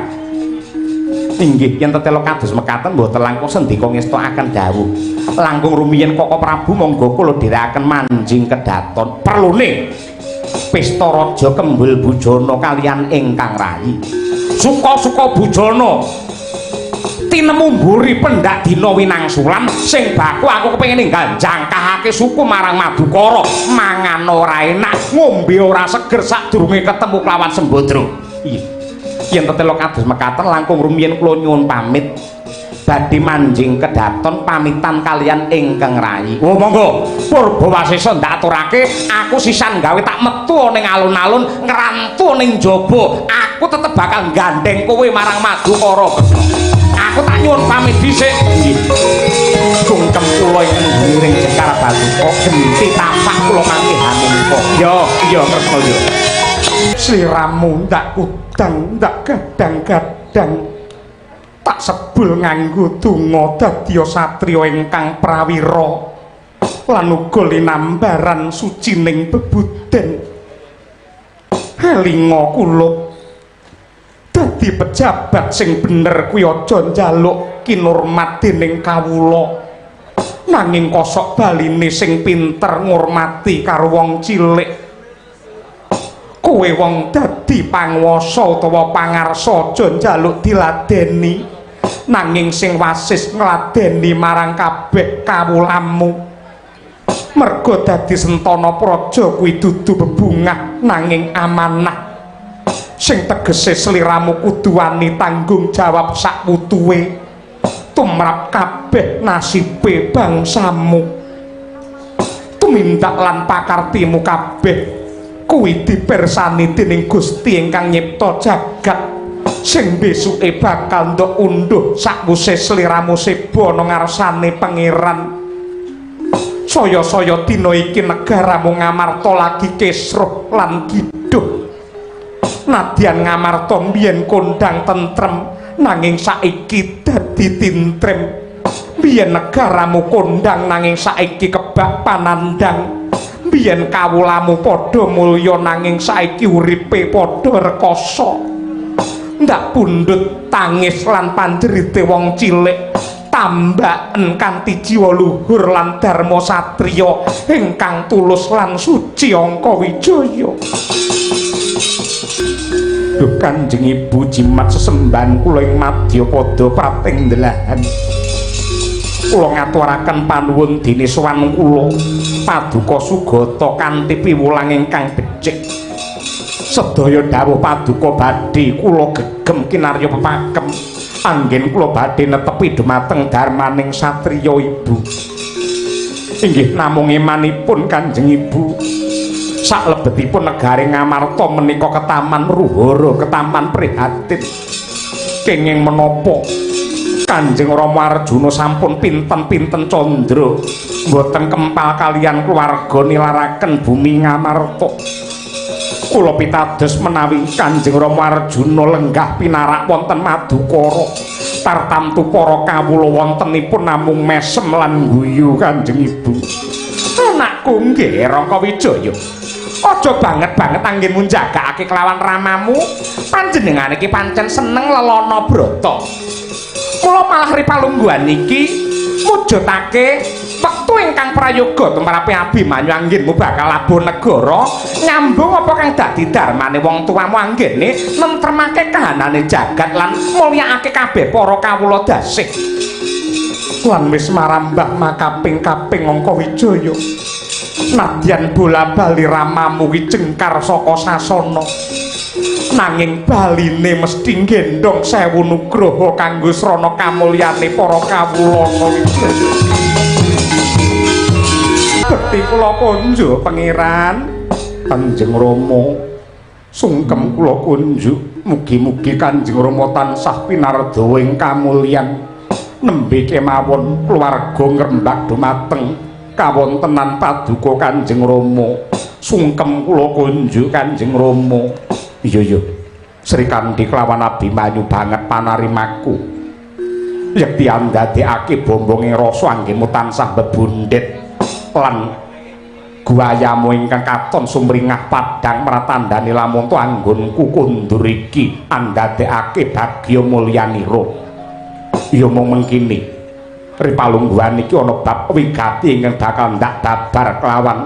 Inggih, yen tetela kados mekaten mboten langkung sendika ngestakaken dawuh. Langkung rumiyin, Koko Prabu, monggo kula dherekaken manjing kedaton. Perlune pesta raja kembul bujana kalian ingkang rayi. Suka-suka bujana tinemu mburi pendak dina winangsulan sing baku. Aku kepengin ninggal jangkahake suku marang Madukara. Mangan ora enak, ngombe ora seger sadurunge ketemu kelawan Sembadra. Iya, yen tetela kados mekaten, langkung rumiyin kula nyuwun pamit badhe manjing kedaton, pamitan kalian ingkang rayi. Oh, monggo. Purba Wasesa ndak aturake, aku sisan gawe tak metu ning alun-alun, ngrantu ning jaba, aku tetep bakal gandeng kowe marang Madukara. Aku tak nyuwun pamit dhisik. Nggih. Sungkem kula ingkang ngiring jekar baduka, genti tapak kula mangke hamungka. Yo, iya Kresna yo. Sliramu ndak kudang, ndak gadang-gadang. Tak sebul nganggo donga dadi satriya ingkang prawira lan uga linambaran sucining bebuden. Elinga kulup, dadi pejabat sing bener kuwi aja njaluk kinurmat dening kawula, nanging kosok baline sing pinter ngurmati karo wong cilik. Kowe wong dadi panguwasa utawa pangarsa aja njaluk diladeni, nanging sing wasis ngladeni marang kabeh kawulamu. Merga dadi sentana praja kuwi dudu bebungah, nanging amanah, sing tegese sliramu kudu wani tanggung jawab sakwutuhe tumrap kabeh nasibe bangsamu. Tumindak lan pakartimu kabeh kuwi dipirsani dening Gusti ingkang nyipta jagat, sing besuke bakal ndok unduh sakwuse sliramu seba ana ngarsane Pangeran. Saya-saya dina iki negaramu Ngamarta lagi kisruh lan giduh. Nadyan Ngamarta mbiyen kondang tentrem, nanging saiki dadi tintrem. Biyen negaramu kondang, nanging saiki kebak panandang. Biyen kawulamu padha mulya, nanging saiki uripe padha rekoso. Ndak pundhut tangis lan panjerite wong cilik, tambaken kanthi jiwa luhur lan dharma satriya ingkang tulus lan suci, angka wijaya. Duh Kanjeng Ibu, jimat sesembahan kula ing madyapada prating delahan. Kula ngaturaken panuwun dene sowan kula Paduka Sugata kanthi piwulang ingkang becik. Sedaya dawuh paduka badhe kula gegem kinarya pepakem. Anggen kula badhe netepi dumateng dharmaning satriya, Ibu. Inggih namung emanipun, Kanjeng Ibu. Saklebetipun negari Ngamarta menika ketaman ruhara, ketaman prihatin. Kenging menapa Kanjeng Rama Arjuna sampun pinten-pinten candra mboten kempal kalian keluarga nilaraken bumi Ngamarta. Kula pitados, menawi Kanjeng Rama Arjuna lenggah pinarak wonten Madukara, tartamtu para kawula wontenipun namung mesem lan guyu, Kanjeng Ibu. Anakku, nggih Rangka Wijaya. Aja banget-banget anggenmu njagakake kelawan ramamu. Panjenengane iki pancen seneng lelana brata. Mula malah ri palungguhan iki Mujudake wektu ingkang prayoga tumrape Abimanyu anggenmu bakal labuh negara nyambung apa kang dadi darmane wong tuamu anggene nentremake kahanane jagat lan mulyakake kabeh para kawula dasih. Lan wis marambah makaping-kaping angka wijaya. Nadyan bola-bali ramamu ki jengkar saka sasana. Nanging baline mesti nggendhong sewu nugraha kanggo srana kamulyane para kawula wijaya. Bekti kula kunjuk Pangeran. Kanjeng Rama, sungkem kula kunjuk. Mugi-mugi Kanjeng Rama tansah pinardawa ing kamulyan. Nembe kemawon keluarga ngrembak dumateng kawontenan paduka Kanjeng Rama. Sungkem kula kunjuk Kanjeng Rama. Iya iya, Srikandhi kelawan Abimanyu banget panarimaku. Yekti andadekake bombonge rasa anggemu tansah bebundhet lan guayamu ingkang katon sumringah padhang pratandhane lamunto anggonku kondur iki andadekake bagya mulyanira. Ya mung mengkini ripalungguhan iki ana bab wigati ingkang bakal ndak babar kelawan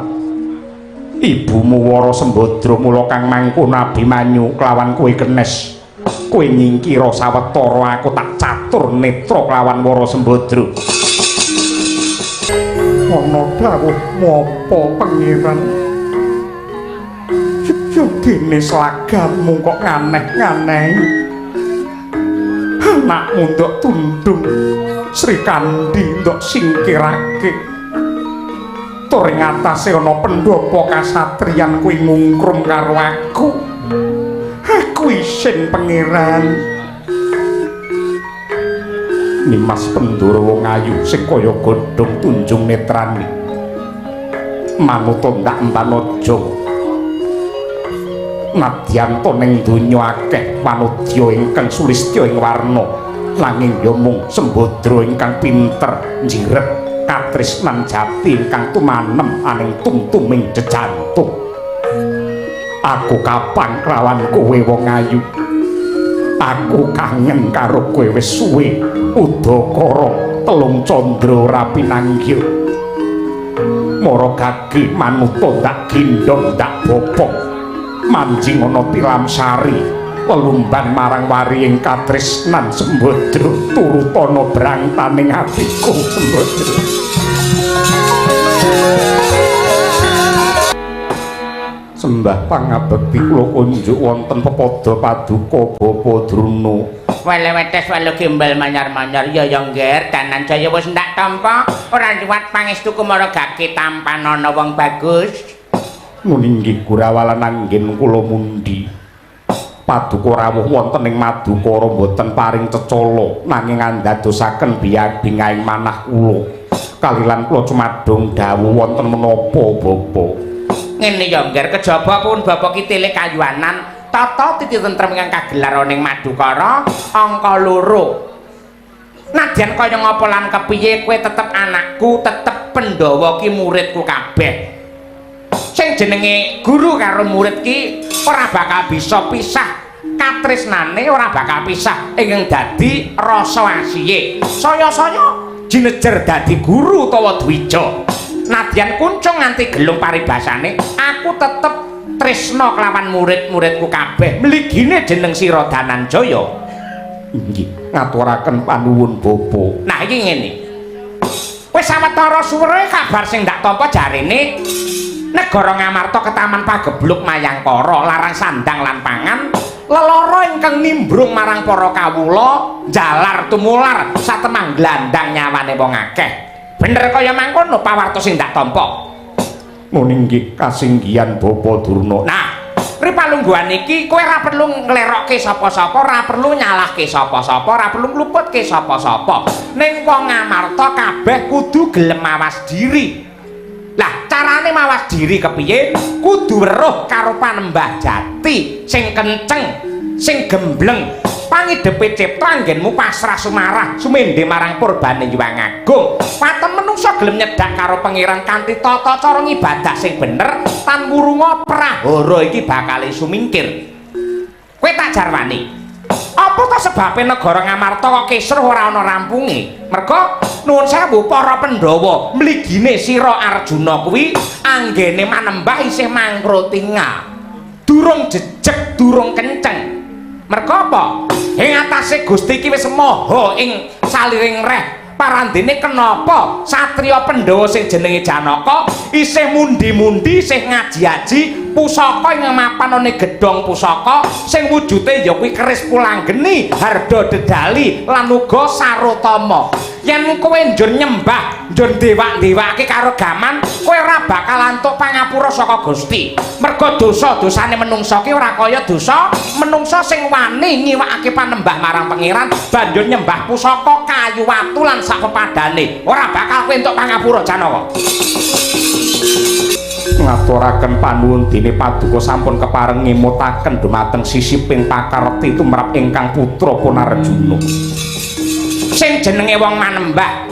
ibumu Wara Sembadra. Mula kang mangkono Abimanyu kelawan kowe kenes, kowe nyingkira sawetara aku tak catur netra kelawan Wara Sembadra. Ana dawuh apa Pangeran? Yogene slagamu kok nganeh-nganehi. Anakmu ndok tundung, Srikandhi ndok singkirake. Tur ing atase ana pendhapa kasatriyan kuwi ngungkrum karo aku. Aku isin Pangeran. Nimas Pendara wong ayu sing kaya godhong tunjung netrani. Manut ndak empan aja. Nadyan to ning donya akeh wanodya ingkang sulistya ing warna, nanging ya mung Sembadra ingkang pinter njiret katresnan jati ingkang tumanem aning tumtuming jejantung. Aku kapang kelawan kowe wong ayu. Aku kangen karo kowe wis suwe udakara telung candra ora pinanggih. Mara gage manuta ndak gendhong ndak bopong. Manjing ana tilam sari lelumban marang wari ing katresnan Sembadra turutana brangtaning atiku Sembadra. Sembah pangabekti kula kunjuk wonten pepada paduka Bapa Druna. Wele wetes wele gembel manyar-manyar ya ya ngger Dananjaya wis ndak tampa ora liwat pangestuku mara gage tampanana wong bagus. Nuni inggih gurawalan anggen kula mundi. Paduka rawuh wonten ing Madukara mboten paring cecala nanging andadosaken biyang bingahing manah kula. Kalilan kula cumadung dawuh wonten menapa Bapa? Ngene ya ngger kejaba pun bapa ki tilik kayuanan tata titi tentrem ingkang kagelar ana ing Madukara angka 2. Nadyan kaya ngapa lan kepiye kowe tetep anakku, tetep Pandhawa ki muridku kabeh. Sing jenenge guru karo murid ki ora bakal bisa pisah katresnane, ora bakal pisah ingkang dadi rasa asihe. Saya-saya jinejer dadi guru utawa dwija. Nadyan kuncung nganti gelung paribasane, aku tetep tresna kelawan murid-muridku kabeh. Mligine jeneng sira Dananjaya. Inggih, ngaturaken panuwun Bapa. Nah iki ngene. Wis sawetara suwe kabar sing ndak tampa jarene negara Ngamarta ketaman pagebluk Mayangkara larang sandang lan pangan lelara ingkang nimbrung marang para kawula jalar tumular satemah glandang nyawane wong akeh. Bener kaya mangkono pawarta sing ndak tampa. Nuni inggih kasinggihan Bapa Durna. Nah, ripalungguhan iki kowe ora perlu nglerokke sapa-sapa, ora perlu nyalahke sapa-sapa, ora perlu ngluputke sapa-sapa. Ning wong Ngamarta kabeh kudu gelem mawas diri. Lah, carane mawas diri kepiye? Kudu weruh karo panembah jati sing kenceng, sing gembleng. Pangidepe cipta anggenmu pasrah sumarah sumende marang purbane Hyang Agung. Waton menungsa gelem nyedak karo pangeran kanthi tata cara ngibadah sing bener tan wurunga prahara iki bakal sumingkir. Kowe tak jarwani. Apa ta sebabe negara Ngamarta kok kisruh ora ana rampunge? Merga nuwun sewu para Pandhawa mligine sira Arjuna kuwi anggene manembah isih mangkrotinga. Durung jejeg, durung kenceng. Merga apa? Ing atase Gusti iki wis maha ing saliring reh. Parandene kenapa satriya Pandhawa sing jenenge Janaka isih mundi-mundi, isih ngaji-aji pusaka ing mapan ana gedhong pusaka sing wujude ya kuwi keris Pulanggeni, Harda Dedali lan uga Sarotama. Yen kowe njur nyembah, njur dewak-dewake karo gaman, kowe ora bakal antuk pangapura saka Gusti. Merga dosa-dosane menungsa ki ora kaya dosa menungsa sing wani nyiwakake panembah marang pangeran banjur nyembah pusaka kayu watu lan sak pepadane. Ora bakal kowe entuk pangapura Janaka. Ngaturaken panuwun dene paduka sampun kepareng ngemutaken dumateng sisiping pakarti tumrap ingkang putra pun Arjuna. Sing jenenge wong manembah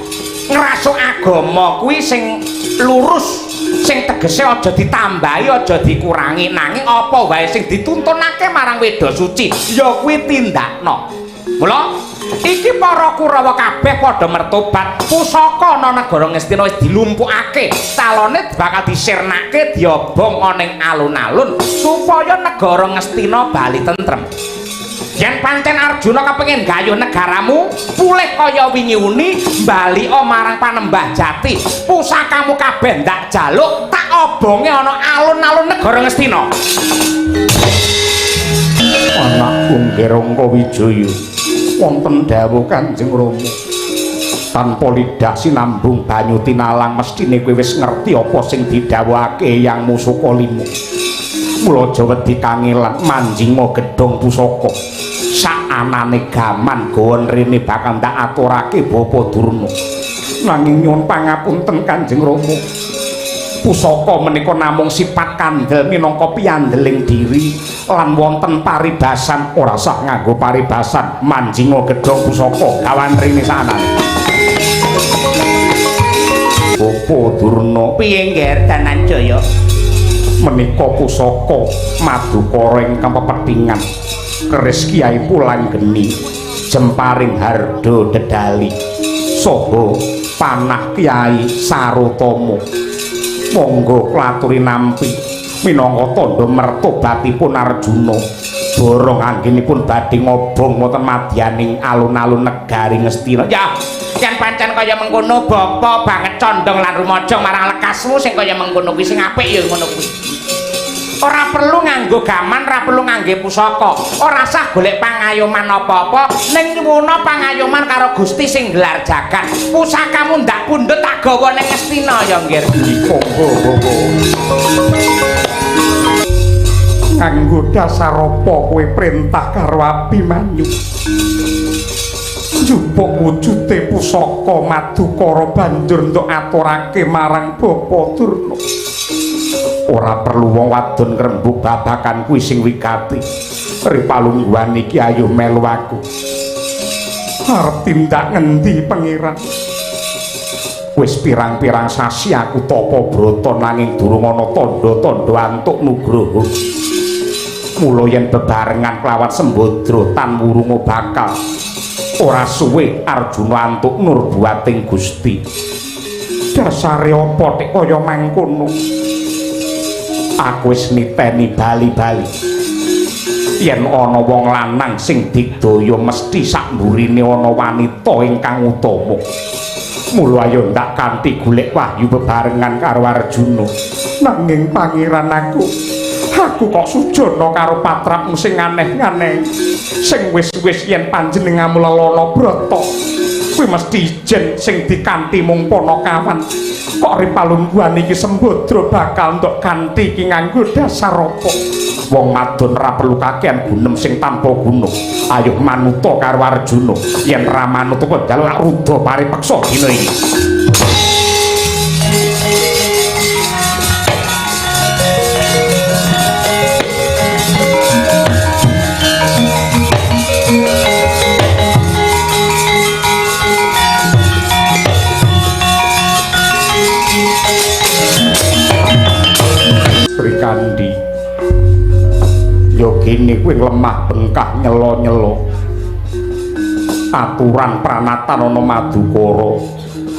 ngrasuk agama kuwi sing lurus, sing tegese aja ditambahi aja dikurangi, nanging apa wae sing dituntunake marang Weda Suci ya kuwi tindakno. Mula iki para Kurawa kabeh padha mertobat, pusaka ana negara Ngastina wis dilumpukake, calone bakal disirnake diobong ana ing alun-alun supaya negara Ngastina bali tentrem. Yen pancen Arjuna kepengin gayuh negaramu pulih kaya wingi uni, balika marang panembah jati, pusakamu kabeh ndak jaluk, tak obonge ana alun-alun negara Ngastina. Anakku Nggih Rangkawijaya, wonten dawuh Kanjeng Rama, tanpa lidah sinambung banyu tinalang mesthine kowe wis ngerti apa sing didhawuhake Eyang Musukalima. Mula aja wedi kangelan manjinga gedhong pusaka. Sakanane gaman gawa rene bakal ndak aturake Bapa Durna. Nanging nyuwun pangapunten Kanjeng Rama, pusaka menika namung sifat kandel minangka piandeling diri lan wonten paribasan. Ora sah nganggo paribasan, manjinga gedhong pusaka gawan rene sakanane. Bapa Durna, piye Ngger Dananjaya? Menika pusaka madukara ingkang pepethingan keris Kyai Pulanggeni, jemparing Harda Dedali saha panah Kyai Sarotama. Monggo klaturi nampi minangka tandha mertobatipun Arjuna borong anggenipun badhe ngobong wonten madyaning alun-alun negari Ngastina. Ya, yen pancen kaya mengkono bapa banget condong lan rumaja marang lekasmu sing kaya mengkono kuwi sing apik ya ngono kuwi. Ora perlu nganggo gaman, ora perlu ngangge pusaka, ora sah golek pangayoman apa-apa, ning nyuwuna pangayoman karo Gusti sing gelar jagat. Pusakamu ndak pundhut tak gawa ning Ngastina ya Nggir. Monggo monggo. Nganggo dasar apa kowe perintah karo Abimanyu? Njupuk wujude pusaka madukara banjur ndok aturake marang Bapa Durna. Ora perlu wong wadon ngrembug babakan kuwi sing wigati. Ripalungguhan iki ayo melu aku. Arep tindak ngendi pangeran? Wis pirang-pirang sasi aku tapa brata nanging durung ana tandha-tandha antuk nugroho. Mula yen bebarengan kelawan Sembadra tan wurunga bakal ora suwe Arjuna antuk nurbuating Gusti. Dasare apa tek kaya mangkono? Aku wis niteni bali-bali. Yen ana wong lanang sing digdaya mesti sak mburine ana wanita ingkang utama. Mula ayo ndak kanthi golek wahyu bebarengan karo Arjuna. Nanging pangeran aku kok sujana karo patrapmu sing aneh-aneh. Sing wis-wis yen panjenenganmu lelana brata, kuwi mesti ijen sing dikanthi mung panakawan. Kok ripalungguhan iki Sembadra bakal ndok kanthi iki nganggo dasar apa? Wong wadon ora perlu kakean gunem sing tanpa guna. Ayo manuta karo Arjuna. Yen ra manut kok njaluk ruda paripeksa dina iki. Srikandi, ya gene kuwi lemah bengkah nyelo-nyelo. Aturan pranatan ana Madukara.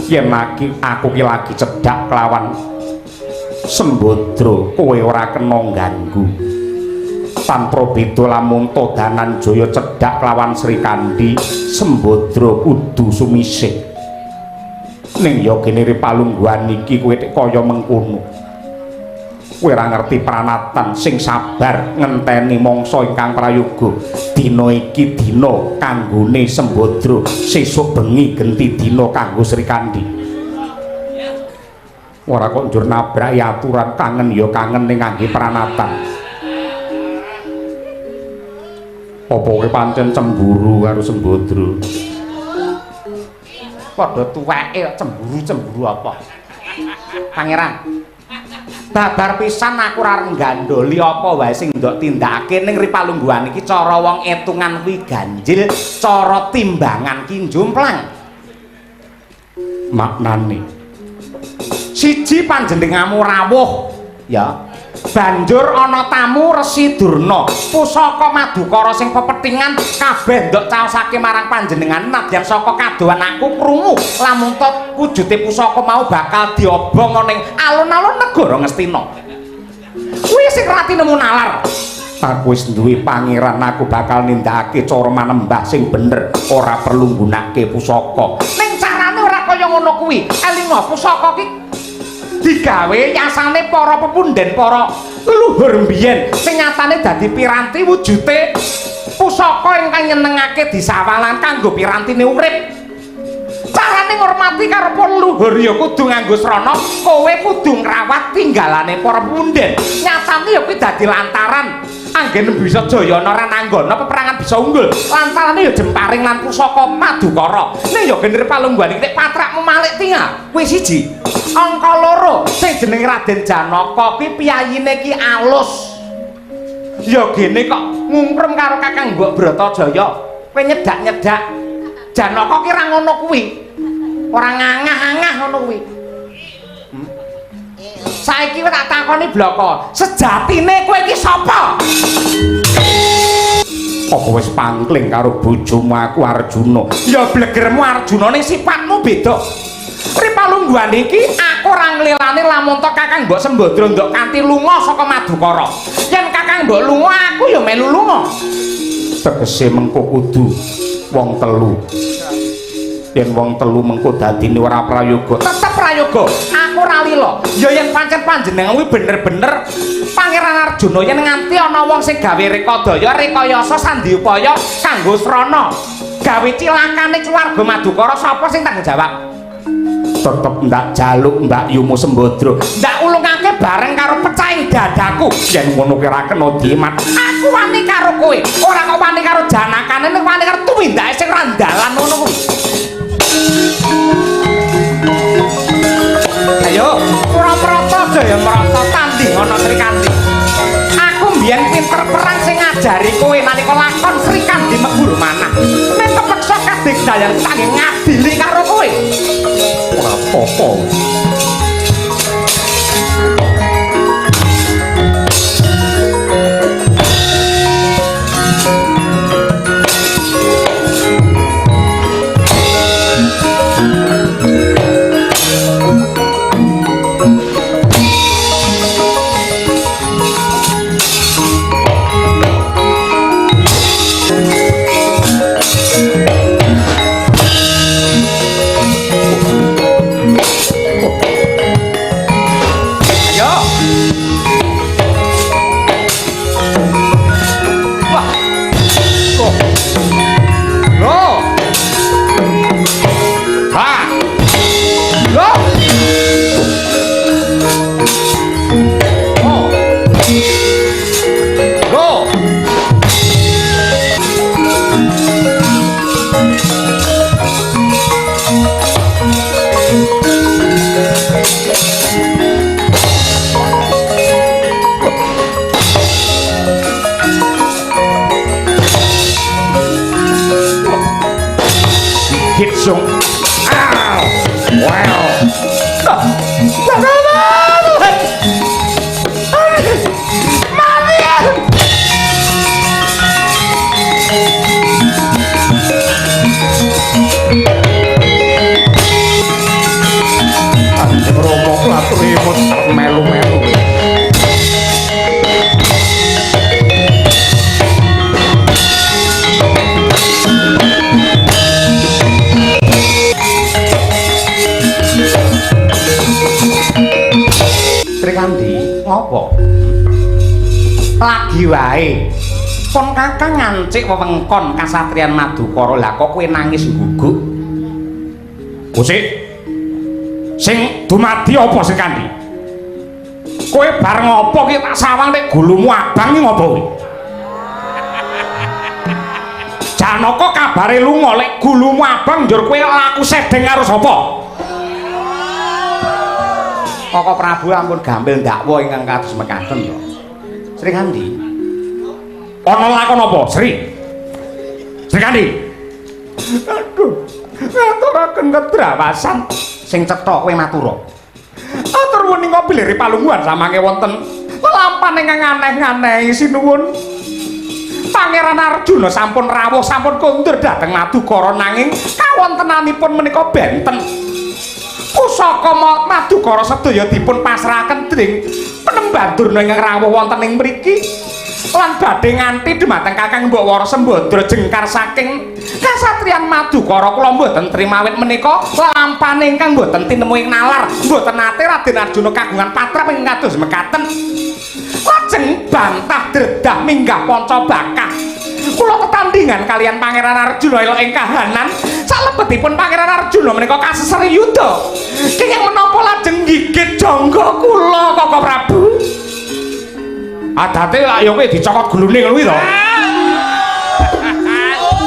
Yen aku ki lagi cedhak kelawan Sembadra, kowe ora kena ganggu. Tanpa beda lamun Dananjaya cedhak kelawan Srikandhi, Sembadra kudu sumisih. Ning ya kene palungguhan iki kowe tek kaya mengkono. Kowe ora ngerti pranatan, sing sabar ngenteni mangsa ingkang prayoga. Dina iki dina kanggone Sembadra, sesuk bengi genti dina kanggo Srikandhi. Ora kok njur nabraki aturan, kangen ya kangen ning ngangge pranatan. Apa kowe pancen cemburu karo Sembadra? Padha tuweke cemburu-cemburu apa? Pangeran, babar pisan aku ora arep nggandholi apa wae sing ndok tindakake ning ripalungguhan iki. Cara wong etungan kuwi ganjil, cara timbangan ki njomplang. Maknane siji, panjenenganmu rawuh ya, banjur ana tamu Resi Durna, pusaka Madukara sing pepethingan kabeh ndok caosake marang panjenengan. Nadyan saka kadohan aku krungu lamun to wujude pusaka mau bakal diobong ning alun-alun negara Ngastina. Kuwi sing ra tinemu nalar. Aku wis duwe pangeran, aku bakal nindakake cara manembah sing bener, ora perlu nggunakake pusaka. Ning carane ora kaya ngono kuwi. Elinga, pusaka ki digawe yasane para pepunden, para leluhur mbiyen, sing nyatane dadi piranti wujute pusaka ingkang nyenengake disawalan kanggo pirantine urip. Carane ngurmati karo para leluhur ya kudu nganggo srana, kowe kudu ngrawat tinggalane para pepunden. Nyatane ya kuwi dadi lantaran anggen bisa jayana rananggana peperangan bisa unggul. Lantarane ya jemparing lan pusaka Madukara. Ning ya genere palungguhan iki patrakmu malik tingal. Kuwi siji. Angka loro, sing jenenge Raden Janaka kuwi piyayine ki alus. Ya gene kok ngungkrum karo Kakang Mbok Bratajaya. Kowe nyedak-nyedak Janaka ki ra ngono kuwi. Ora ngangah-angah ngono kuwi. Saiki kowe tak takoni bloko, sejatine kowe iki sapa? Apa wis pangkling karo bojomu aku Arjuna? Ya blegermu Arjuna, ning sifatmu beda. Ripalungguhan iki aku ora nglilani lamun to Kakang Mbok Sembadra ndok kanthi lunga saka Madukara. Yen Kakang Mbok lunga, aku ya melu lunga. Tegese mengko kudu wong telu. Yen wong telu mengko dadine ora prayoga. Tetep prayoga. Aku ora lila. Ya yen pancen panjenengan kuwi bener-bener Pangeran Arjuna, yen nganti ana wong sing gawe rekadaya, rekayasa sandiupaya kanggo srana gawe cilakane keluarga Madukara, sapa sing tanggung jawab? Tetep ndak jaluk Mbak Yumu Sembadra. Ndak ulungake bareng karo pecahing dadaku. Yen ngono ki ora kena dimat. Aku wani karo kowe, ora kok wani karo janakane, ning wani karo tumindake sing ora ndalan ngono kuwi. Ayo, ora mrata jaya mrata tanding ana Srikandhi. Aku mbiyen pinter perang sing ngajari kowe nalika lakon Srikandhi mebur manah. Ning kepeksa kadigdayan kangge ngadili karo kowe. Ora apa-apa. apa? Lagi wae. Pun Kakang ngancik wewengkon kasatriyan Madukara, lah kok kowe nangis guguk? Kusik. Sing dumadi apa sing Kandi? Kowe bar ngopo ki tak sawang nek gulumu abang ki ngopo kuwi? Janaka kabare lunga lek gulumu abang njur kowe laku sedeng karo sapa? Koko Prabu ampun gampil ndakwa ingkang kados mekaten to. Sri Kandi. Ana lakon apa, Sri? Sri Kandi. Aduh, ngaturaken kedrawasan sing cetha kowe matura. Atur menika bilih palungguhan samangke wonten lelampahan ingkang aneh-aneh sinuwun. Pangeran Arjuna sampun rawuh sampun kondur dhateng Madukara nanging kawontenanipun menika benten. Pusaka Madukara sedaya dipun pasrahaken dening Penemban Durna ingkang rawuh wonten ing mriki lan badhe nganti dhumateng Kakang Mbok Wara Sembadra jengkar saking kasatriyan Madukara. Kula mboten trima awit menika lelampahan ingkang mboten tinemu ing nalar, mboten nate Raden Arjuna kagungan patrap ingkang kados mekaten. Lajeng bantah dredah minggah panca bakah. Kula tetandhingan kalian Pangeran Arjuna elok ing kahanan salebetipun Pangeran Arjuna menika kaseser yuda. Kenging menapa lajeng gigit jangga kula Koko Prabu? Adate lak ya kowe dicokot gulune ngono kuwi to.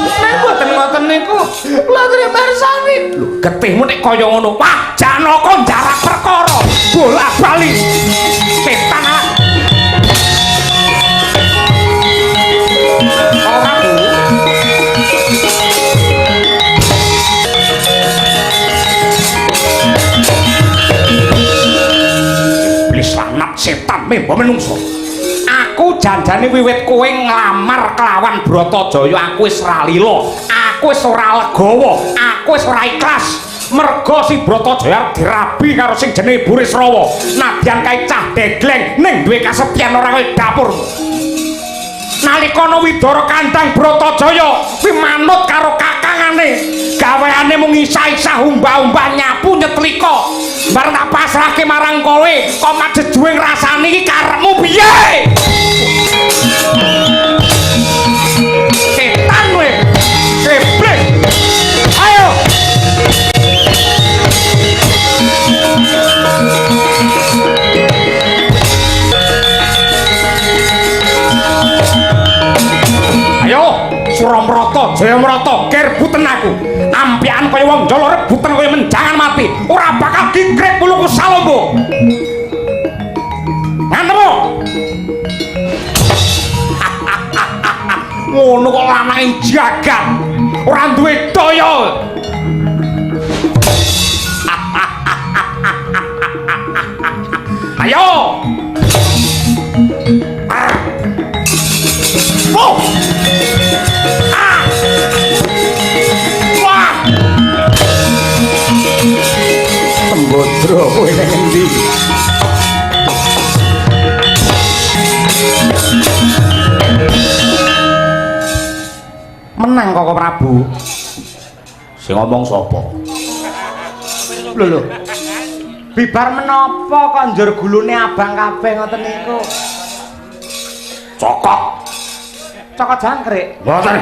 Nek mboten ngoten niku kula trima mirsani. Lho getihmu nek kaya ngono. Wah, Janaka njarak perkara bola-bali. Setan ah. Ora Bu. Iblis lanat setan membo menungso. Aku janjane wiwit kowe nglamar kelawan Bratajaya aku wis ra lila, aku wis ora legawa, aku wis ora ikhlas. Merga si Bratajaya arep dirabi karo sing jenenge Burisrawa. Nadyan kae cah degleng ning duwe kasetyan ora kaya dapur. Nalika ana Widara kandhang Bratajaya kuwi manut karo kakangane. Gaweane mung isah-isah umbah-umbah nyapu nyetlika. Bareng tak pasrahke marang kowe, kok majejuwe ngrasani iki karepmu piye? Setan kowe. Iblis. Ayo. Ayo, Suramrata, Jayamrata, gerbuten aku. Ampian kaya wong njala rebutan kaya menjangan mati. Ora bakal kikrik wuluku Salombo. Ngantemu. Ngono kok lanange jagat. Ora duwe daya. Ayo. Oh. Ah. Wah. Sembadra kowe ning endi? Menang Koko Prabu. Sing ngomong sapa? Lho lho. Bibar menapa kok njur gulune abang kabeh ngoten niku? Cokot. Cokot jangkrik. Mboten.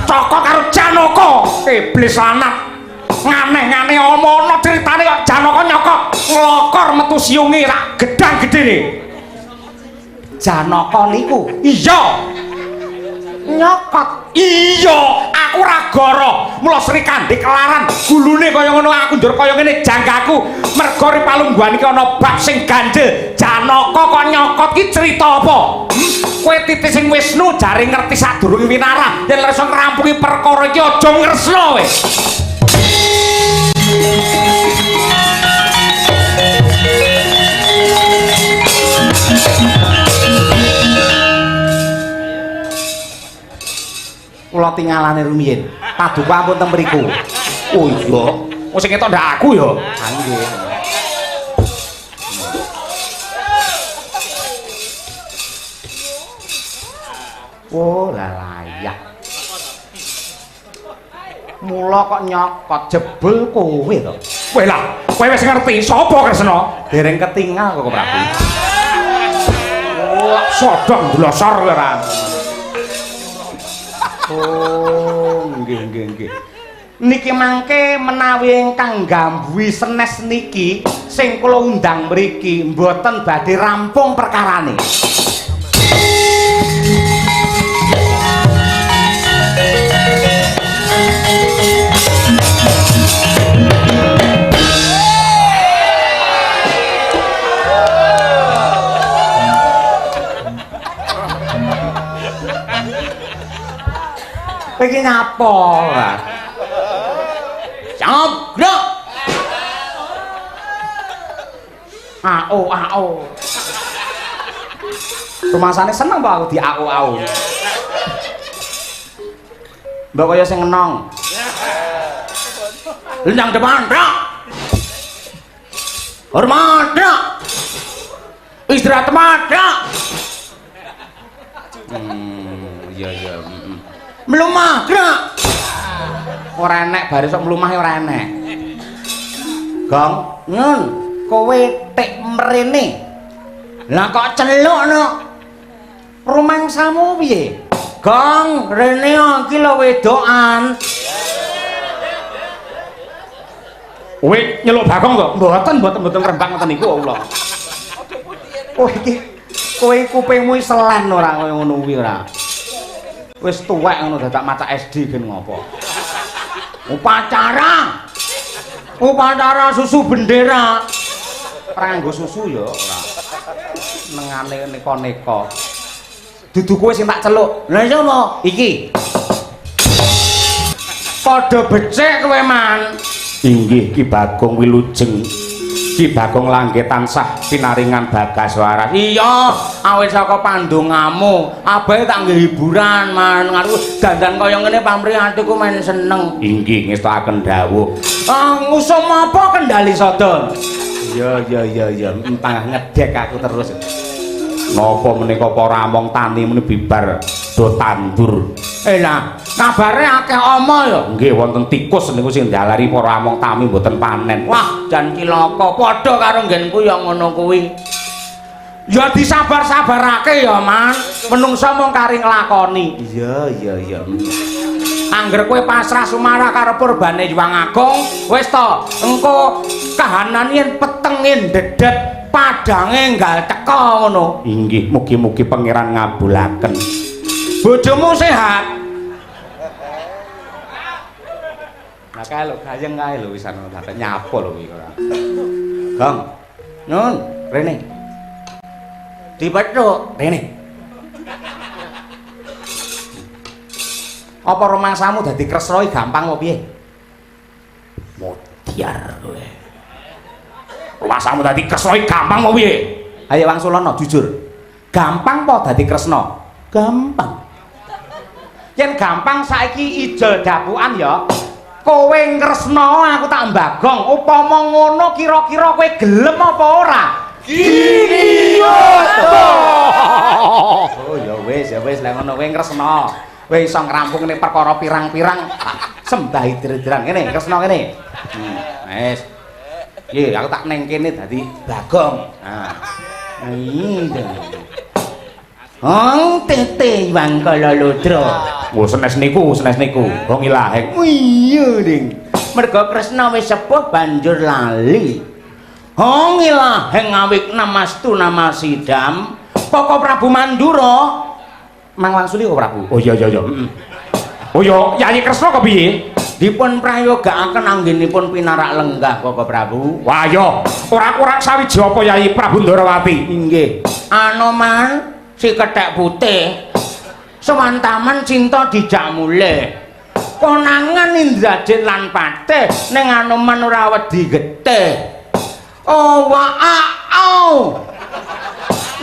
Cokot karo Janaka, iblis lanat. Nganeh-nganeh omono ceritane kok Janaka nyokot nglokor metu siunge rak gedang gedene. Janaka niku? Iya. Nyokot. Iya, aku ora goro. Mula Sri Kandi kelaran gulune kaya ngono aku njur kaya ngene janggaku. Merga ri palungguhan iki ana bab sing ganjel. Janaka kok nyokot ki cerita apa? Kowe titi sing Wisnu jare ngerti sadurunge winarah yen iso ngrampungi perkara iki aja ngresna kowe. Kula tingalane rumiyin. Paduka ampun teng mriku. Oh iya. Wong sing ketok ndak aku ya. Ha nggih. Oh, lah layak. Mula kok nyokot jebul kowe to. Kowe lah, kowe wis ngerti sapa Kresna? Dereng ketingal kok Prabu. Wah, sodong blosor kowe ora. Oh, nggih nggih nggih. Niki mangke menawi ingkang nggambuhi senes niki sing kula undang mriki mboten badhe rampung perkarane. Iki nyapa ora? Jogrok. Ao ao. Rumasane seneng apa aku di ao ao. Mbok kaya sing ngenong. Lendang depan, Rok. Hormat, Rok. Istirahat teman, Rok. Iya iya. Mlumah, Rok. Ora enek baris kok mlumah ora enek. Gong, nyun, kowe tik mrene. Lah kok celuk no? Rumangsamu piye? Gong, rene iki lho wedokan. Kowe nyeluk Bagong to? Mboten, mboten, mboten rembak ngoten niku Allah. Oh iki kowe kupingmu selen ora kaya ngono kuwi ora. Wis tuwek ngono dadak maca SD ben ngopo. Upacara. Upacara susu bendera. Ora nganggo susu ya ora. Nengane neka-neka. Dudu kowe sing tak celuk. Lha sapa? Iki. Padha becik kowe, Man. Inggih Ki Bagong wilujeng. Ki Bagong langge tansah pinaringan bagas waras. Iya, awit saka pandongamu, abahe tak nggo hiburan, Man. Aku dandan kaya ngene pamrih atiku men seneng. Inggih ngestokaken dawuh. Ah, ngusum apa kendali sada? Iya iya iya iya, entah ngedek aku terus. Napa menika para among tani meni bibar do tandur. Lah, kabare akeh ama ya? Nggih, wonten tikus niku sing ndalari para among tani mboten panen. Wah, jan cilaka. Padha karo nggenku ya ngono kuwi. Ya disabar-sabarake ya, Man. Menungsa mung kari nglakoni. Iya, iya, iya. Angger kowe pasrah sumarah karo purbane Hyang Agung, wis to, engko kahanan yen petenge ndedet, padange enggal teka ngono. Inggih, mugi-mugi pangeran ngabulaken. Bojomu sehat? Nah kae lho, gayeng kae lho wisan dadak nyapo lho iki ora. Gong. Nun, rene. Dipethuk, rene. Apa rumangsamu dadi Kresna iki gampang apa piye? Modiar kowe. Rumangsamu dadi Kresna iki gampang apa piye? Ayo wangsulana jujur. Gampang apa dadi Kresna? Gampang. Yen gampang saiki ijol dapukan ya. Kowe ngresna aku tak mbagong. Upama ngono kira-kira kowe gelem apa ora? Gini yoto. Oh ya wis lek ngono kowe ngresna. Kowe iso ngrampungne perkara pirang-pirang sembah idir-idiran ngene Kresna kene. Wis. Iki aku tak neng kene dadi Bagong. Nah. Iya. Hong tete Wangkala Ludra. Oh senes niku, senes niku. Gong ilaheng. Iya, Ding. Merga Kresna wis sepuh banjur lali. Hong ilaheng awik namastu namasidam. Koko Prabu Mandura Mang Wangsuli kok Prabu. Oh iya iya iya. Heeh. Oh iya, Yayi Kresna kok piye? Dipun prayogakaken anggenipun pinarak lenggah Koko Prabu. Wah iya, ora-ora sawiji apa Yayi Prabu Ndarawati? Inggih. Anoman si kethek putih. Sewantaman cinta dijak mulih. Konangan Indrajit lan Patih ning Anoman ora wedi getih. Oh wa au.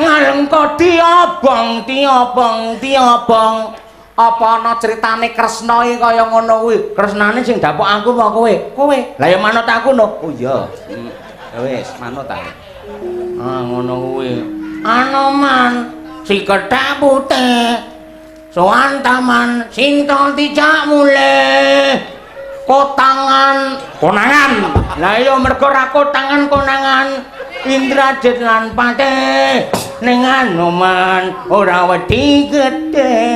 Ngalengka diobong diobong diobong. Apa ana critane Kresna iki kaya ngono kuwi? Kresnane sing dapuk aku apa kowe? Kowe. Lah ya manut aku no. Oh iya. Ya wis, manut ta. Ah ngono kuwi. Anoman si kethek putih. Sowan taman sinta dijak mulih. Kotangan. Konangan. Lah iya mergo ra kotangan konangan Indrajit lan Patih ning Anoman ora wedi gedhe.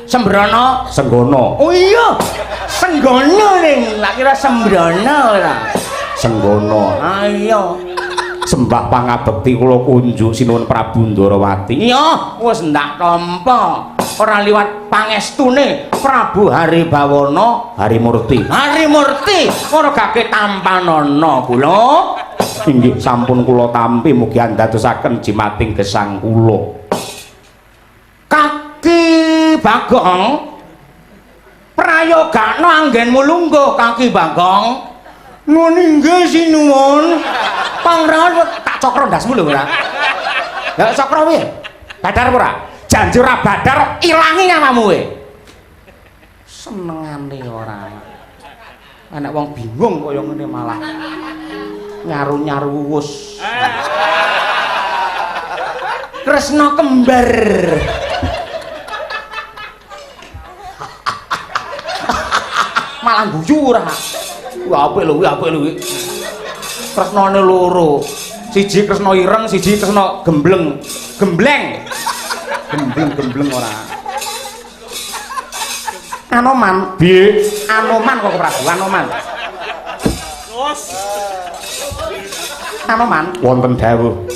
Sembrono. Senggono. Oh iya. Senggono ning, tak kira Sembrono ora. Senggono. Ayo. Sembah pangabekti kula kunjuk sinuwun Prabu Ndarawati. Iya, wis ndak tampa. Ora liwat pangestune Prabu Haribawana Harimurti. Harimurti ora gake tampanana kula. Inggih sampun kula tampi, mugi andadosaken jimating gesang kula. Kaki Bagong, prayogakno anggenmu lungguh Kaki Bagong. Nuwun inggih sinuwun. Pangrawan tak cokro ndasmu lho ora. Lah cokro piye? Badar ora? Janji ora badar ilangi nyawamu kowe. Senengane ora. Enek wong bingung kaya ngene malah nyaru-nyaru wus. Kresna kembar. Malah guyu ora. Wah apik lho kuwi, apik lho kuwi. Kresnane loro. Siji Kresna ireng, siji Kresna gembleng. Gembleng. Gembleng-gembleng ora. Anoman, Piye? Anoman kok Prabu, Anoman. Anoman Wonten dawuh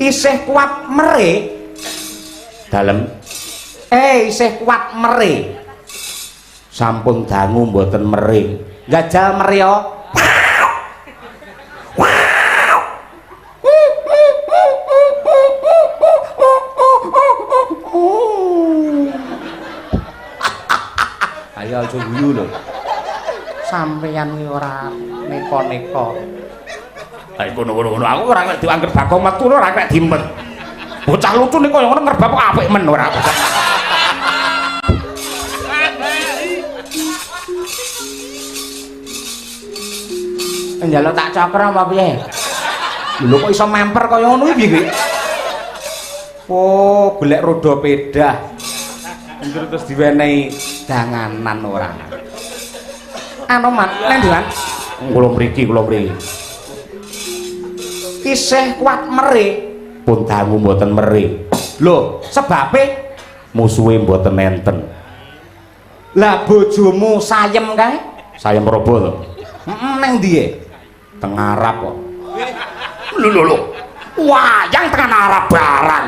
isih kuat mere. Dalem. Isih kuat mere. Sampun dangu mboten mere. Jajal mere yo. Ayo aja guyu lho. Sampeyan kuwi ora neko-neko. Ha iku ngono-ngono aku ora nek dianggep Bagong metu ora nek dimet. Bocah lucu nek kaya ngono ngerbab kok apik men ora. Njaluk tak cokro apa piye? Lho kok iso memper kaya ngono iki piye kuwi? Oh, golek roda pedah. Terus diwenehi danganan ora. Anoman, nang ndi, Wan? Kula mriki, kula mriki. Isih kuat mere. Pun dangu mboten mere. Lho, sebabe Musuhe mboten enten. Lah bojomu sayem kae? Sayem robo to. Heeh, nang ndi e? Teng Arab kok. Lho lho lho. Wayang tekan Arab barang.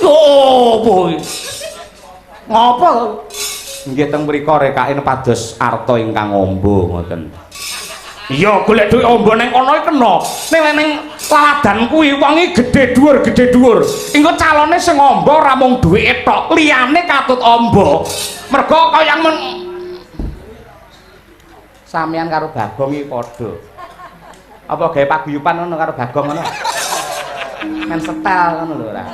Yo opo iki? Ngopo? Nggih teng mriku rekake pados arta ingkang amba ngoten. Iya, golek dhuwit amba nang kono iki kena. Ning ning laladan kuwi wong iki gedhe dhuwur, gedhe dhuwur. Engko calone sing amba ora mung dhuwite tok, liyane katut amba. Mergo kaya men Sampeyan karo Bagong iki padha. Apa gawe paguyuban ngono karo Bagong ngono? Men setel ngono lho ora.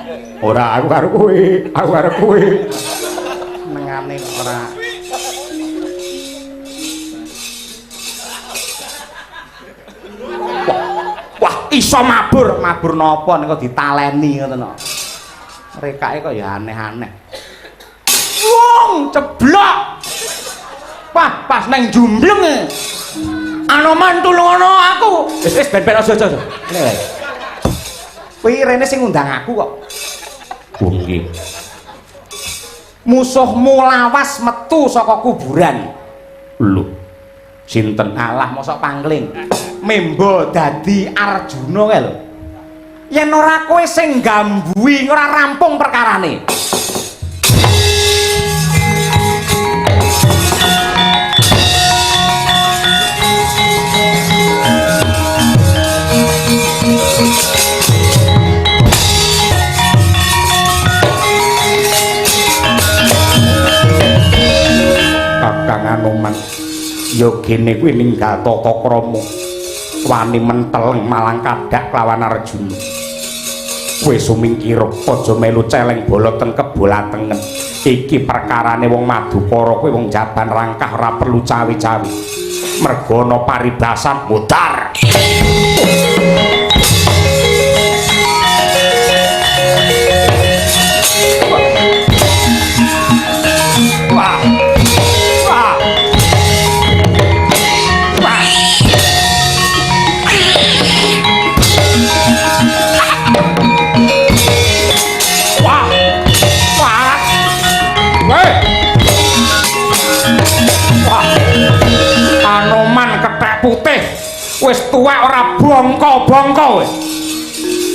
Ora, aku karo kowe, aku karo kowe. Senengane kok ora. Wah, iso mabur, mabur napa nek ditaleni ngoten kok. Rekake kok ya aneh-aneh. Wong ceblok. Wah, pas nang jumbleng. Anoman tulungono aku. Wis wis ben-ben aja aja. Ngene wae. Kuwi rene sing ngundang aku kok. Oh nggih. Musuhmu lawas metu saka kuburan. Lho. Sinten? Alah mosok pangling. Membo dadi Arjuna kae lho. Yen ora kowe sing gambui ora rampung perkarane. Kakang Anoman yogene kuwi ninggal tata krama wani menteleng malang kadak lawan Arjuna. Kowe sumingkira aja melu celeng bala teng kebolatengen. Iki perkarane wong Madukara kuwi wong jaban rangkah ora perlu cawi-cawi. Mergo ana paribasan mudar. Wah. Wis tuwek ora bongko-bongko kowe.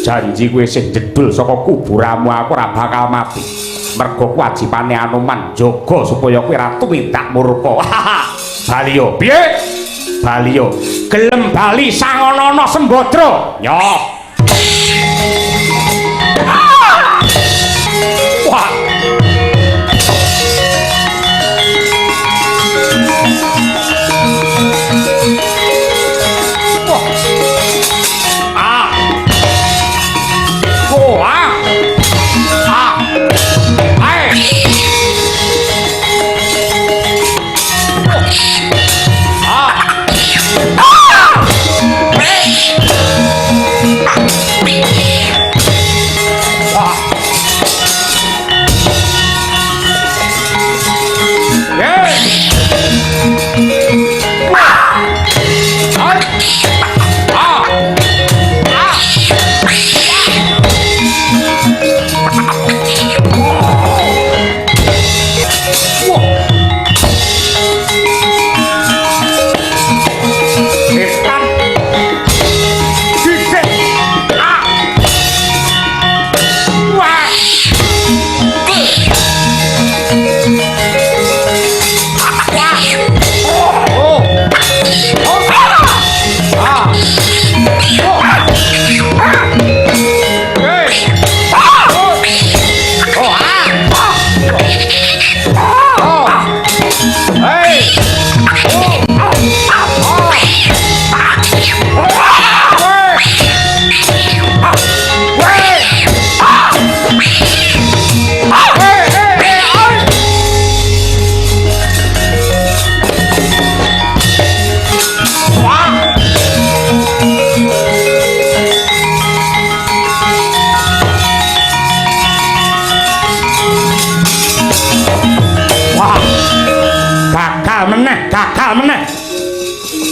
Janji kowe isih jedul saka kuburamu aku ora bakal mati. Mergo kewajibane Anoman jaga supaya kowe ora tumindak murka. Baliyo, piye? Baliyo, gelem bali sangonono sembadra. Yo. Wah. Wah. Ah. Wah. Ah. Ae. Ah. Wah. Hey. Wah. Ai. Ah. Ah. Wah. Setan. Gigit. Ah. Wah. Wah. Oh. Oh. Ah. Oh. Hey. Oh. Oh. Ah. Oh. Hey. Oh. Oh. Hey. Hey. Hey, hey, hey. Wah. Wah. Gagal meneh, gagal meneh.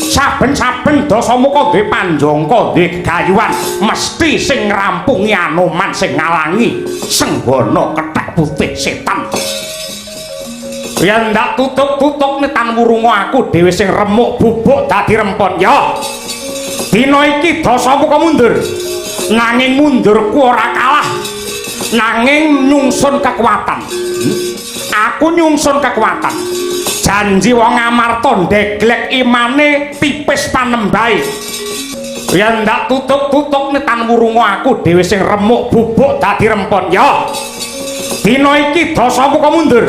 Saben-saben Dasamuka duwe panjangka, duwe gegayuhan, mesti sing ngrampungi Anoman sing ngalangi Senggana kethek putih setan. Yen ndak tutuk-tutuk netan wurunga aku dhewe sing remuk bubuk dadi rempon. Ya. Dina iki Dasamuka mundur. Nanging mundurku ora kalah. Nanging nyungsun kekuatan. Aku nyungsun kekuatan. Janji wong Amarta ndeglek imane tipis panembahe. Yen ndak tutuk-tutuk netan wurunga aku dhewe sing remuk bubuk dadi rempon. Ya. Dina iki Dasamuka mundur.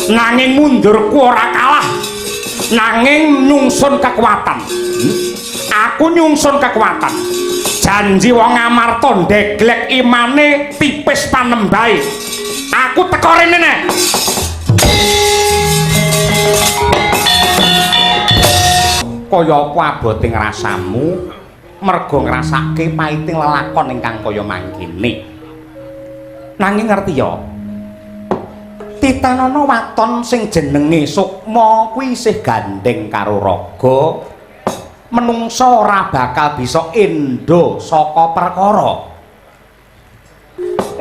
Nanging mundurku ora kalah. Nanging nyungsun kekuatan. Aku nyungsun kekuatan. Janji wong Amarta ndeglek imane tipis panembahe. Aku teko rene neh. Kaya apa abote ngrasamu merga ngrasake paiting lelakon ingkang kaya mangkene. Nanging ngerti ya, titenono waton sing jenenge Sukma kuwi isih gandeng karo raga. Menungsa ora bakal bisa endo saka perkara.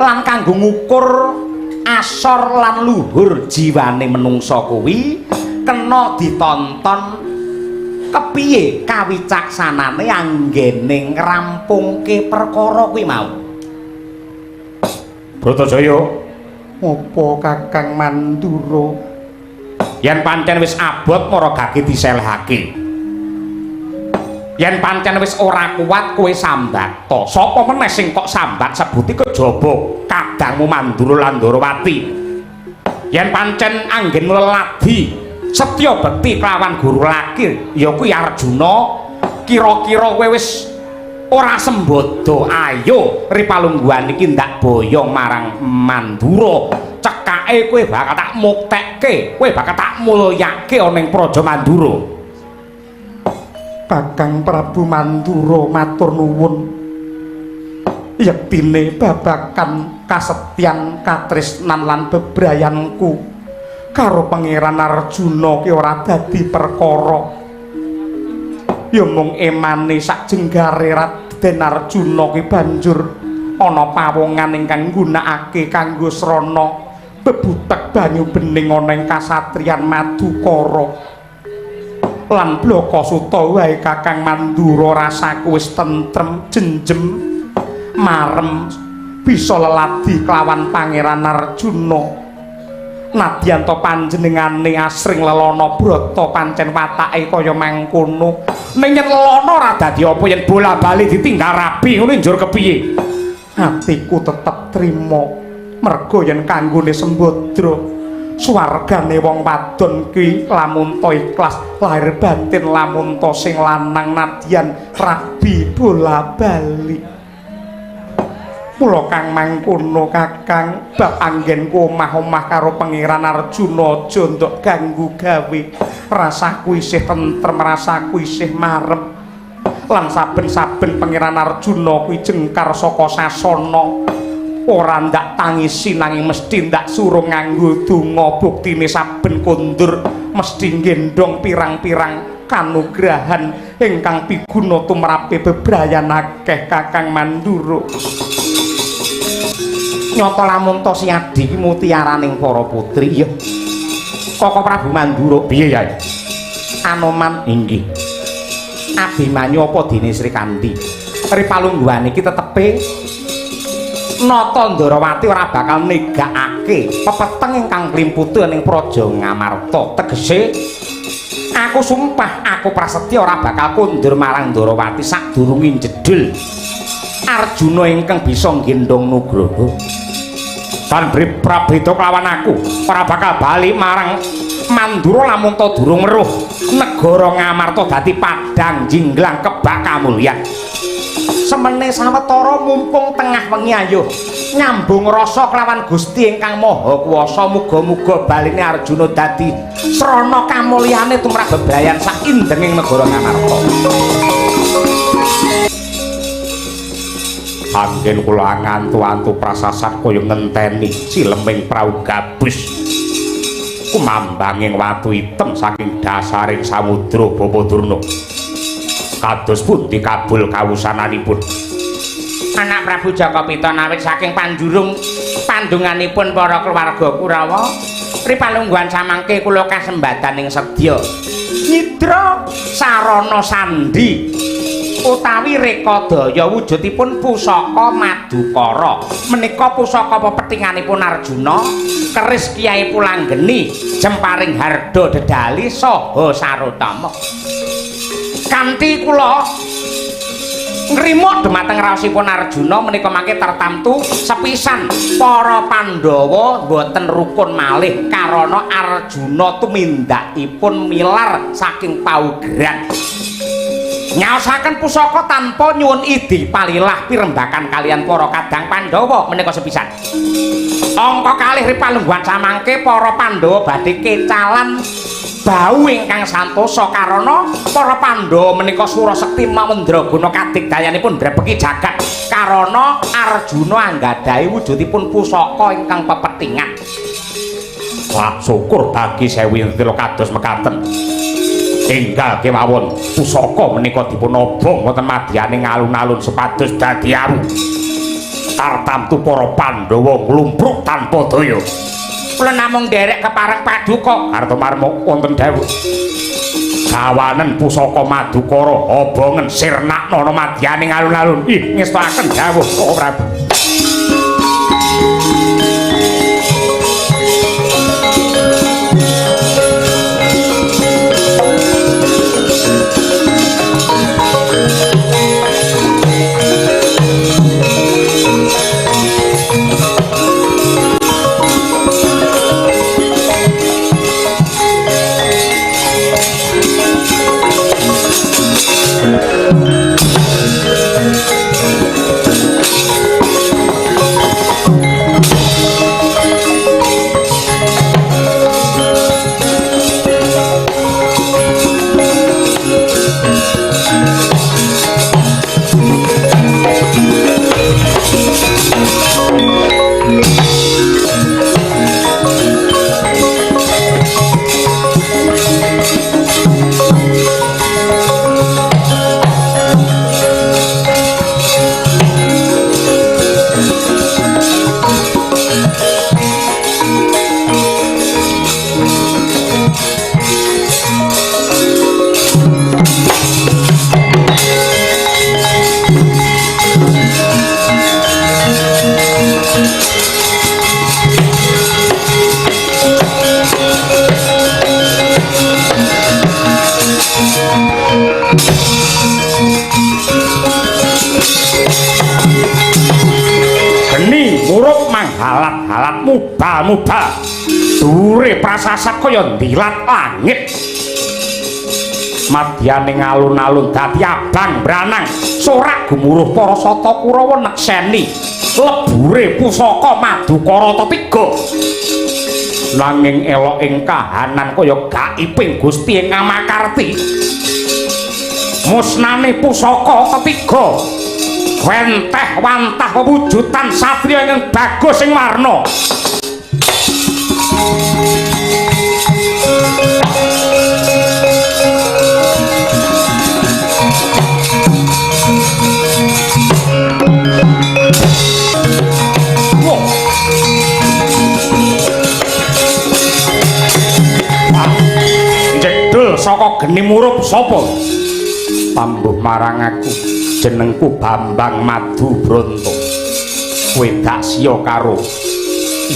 Lan kanggo ngukur asor lan luhur jiwane menungsa kuwi kena ditonton kepiye kawicaksanane anggene ngrampungke perkara kuwi mau. Bratajaya, Apa Kakang Mandura? Yen pancen wis abot para gage diselehake. Yen pancen wis ora kuat kowe sambata. Sapa meneh sing kok sambat sebuti kejaba kadangmu Mandura lan Ndorowati. Yen pancen anggenmu leladi setya bekti kelawan guru laki ya kuwi Arjuna, kira-kira kowe wis ora sembodo. Ayo ripalungguhan iki ndak boyong marang Mandura. Cekake kowe bakal tak muktekke, kowe bakal tak mulyake ana ing Praja Mandura. Kakang Prabu Mandura matur nuwun. Yektine babakan kasetyan katresnan lan bebrayanku karo Pangeran Arjuna ki ora dadi perkara. Ya mung emane sak jenggare Raden Arjuna ki banjur ana pawongan ingkang nggunakake kanggo srana bebutek banyu bening ana ing kasatriyan Madukara. Lan blaka suta wae Kakang Mandura, rasaku wis tentrem jenjem marem bisa leladi kelawan Pangeran Arjuna. Nadyan ta panjenengane asring lelana brata pancen watake kaya mangkono. Ning yen lelana ora dadi apa, yen bola-bali ditinggal rabi ngono njur kepiye? Atiku tetep trima merga yen kanggone sembadra swargane wong wadon kuwi lamun ta ikhlas lahir batin, lamun ta sing lanang nadyan rabi bola-bali. Mula kang mangkono Kakang, bab anggenku omah-omah karo Pangeran Arjuna aja ndok ganggu gawe. Rasaku isih tentrem, rasaku isih marem. Lan saben-saben Pangeran Arjuna kuwi jengkar saka sasana, ora ndak tangisi nanging mesti ndak suruh nganggo donga. Buktine saben kondur mesti nggendhong pirang-pirang kanugrahan ingkang piguna tumrape bebrayan akeh Kakang Mandura. Nyata lamun ta si adi iki mutiaraning para putri. Ya Koko Prabu Mandura piye Yai? Anoman inggih. Abimanyu apa dene Srikandhi? Ripalungguhan iki tetepe Nata Ndarawati ora bakal negakake pepeteng ingkang klimputu ning Praja Ngamarta. Tegese aku sumpah aku prasetya ora bakal kondur marang Ndarawati sadurunge njedhul Arjuna ingkang bisa nggendhong nugroho. Tan bri prabeda kelawan aku ora bakal bali marang Mandura lamun ta durung weruh negara Ngamarta dadi padang jinglang kebak kamulyan. Semene sawetara mumpung tengah wengi ayo nyambung rasa kelawan Gusti ingkang Maha Kuwasa. Muga-muga baline Arjuna dadi srana kamulyane tumrap bebrayan saindenging negara Ngamarta. Anggen kula ngantu-antu prasasat kaya ngenteni sileming prau gabus kumambanging watu item saking dasaring samudra Bapa Durna. Kados pundi kabul kawusananipun? Anak Prabu Jaka Pitana awit saking panjurung pandunganipun para keluarga Kurawa, ripalungguhan samangke kula kasembadaning sedya nyidra sarana sandi utawi rekadaya wujudipun pusaka Madukara. Menika pusaka pepethinganipun Arjuna, keris Kyai Pulanggeni, jemparing harda dedali saha sarotama. Kanthi kula ngrimo dhumateng raosipun Arjuna menika mangke tertamtu sepisan para Pandhawa boten rukun malih karana Arjuna tumindakipun milar saking paugeran. Nyaosaken pusaka tanpa nyuwun idi palilah pirembakan kalian para kadang Pandhawa menika sepisan. Angka kalih ripalungguhan samangke para Pandhawa badhe kecalan bau ingkang santosa karana para Pandhawa menika surasekti Mawendraguna kadigdayanipun ndrebeki jagat karana Arjuna anggadhahi wujudipun pusaka ingkang pepethingan. Wah, syukur bagi sewi tila kados mekaten. Enggal kemawon pusaka menika dipun obong wonten madyaning alun-alun supados dadi aru. Tartamtu para Pandhawa nglumpruk tanpa daya. Kula namung nderek kepareng paduka Kartomarma wonten dawuh. Gawanen pusaka Madukara obongen sirnakna madyaning alun-alun. Ih, ngestakaken dawuh Koko Prabu. manghalat-halat mubal-mubal. Dure prasasat kaya ndilat langit. Madyane alun-alun dadi abang branang, sorak gumuruh para sata Kurawa nekseni lebure pusaka Madukara tetiga. Nanging elok ing kahanan kaya gaiping Gusti ing Ngamakarti. Musnane pusaka ketiga wenteh wantah wewujudan satriya ingkang bagus ing warna. Jedul saka geni murup sapa? Pambuh marang aku, jenengku Bambang Madu Bronto. Kowe dak siya karo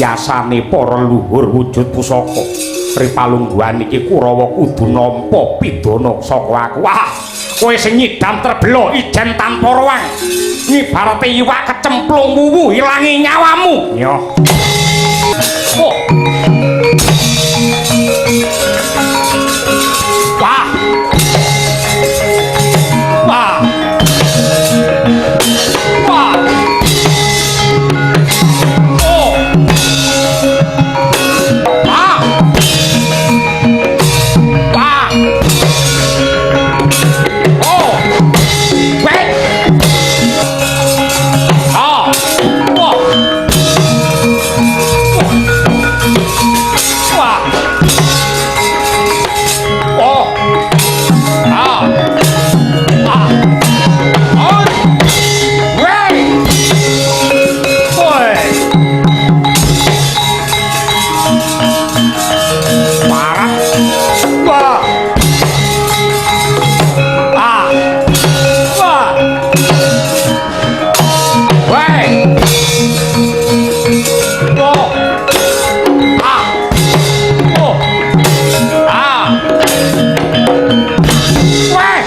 yasane para luhur wujud pusaka. Ripalungguhan iki Kurawa kudu nampa pidana saka aku. Wah, kowe sing nyidam terbela ijen tanpa ruang. Ngibarate iwak kecemplung wuwu ilangi nyawamu. Nyoh. Oh. Wah. Wah. Wah. Oh. Wah. Wah. Oh. Weh. Ah. Wah. Wah. Oh. Ah. Ah. Oh. Weh. Woi. Parah. Wah. Ah. Wah. Weh. Oh. Ah. Oh. Ah. Weh.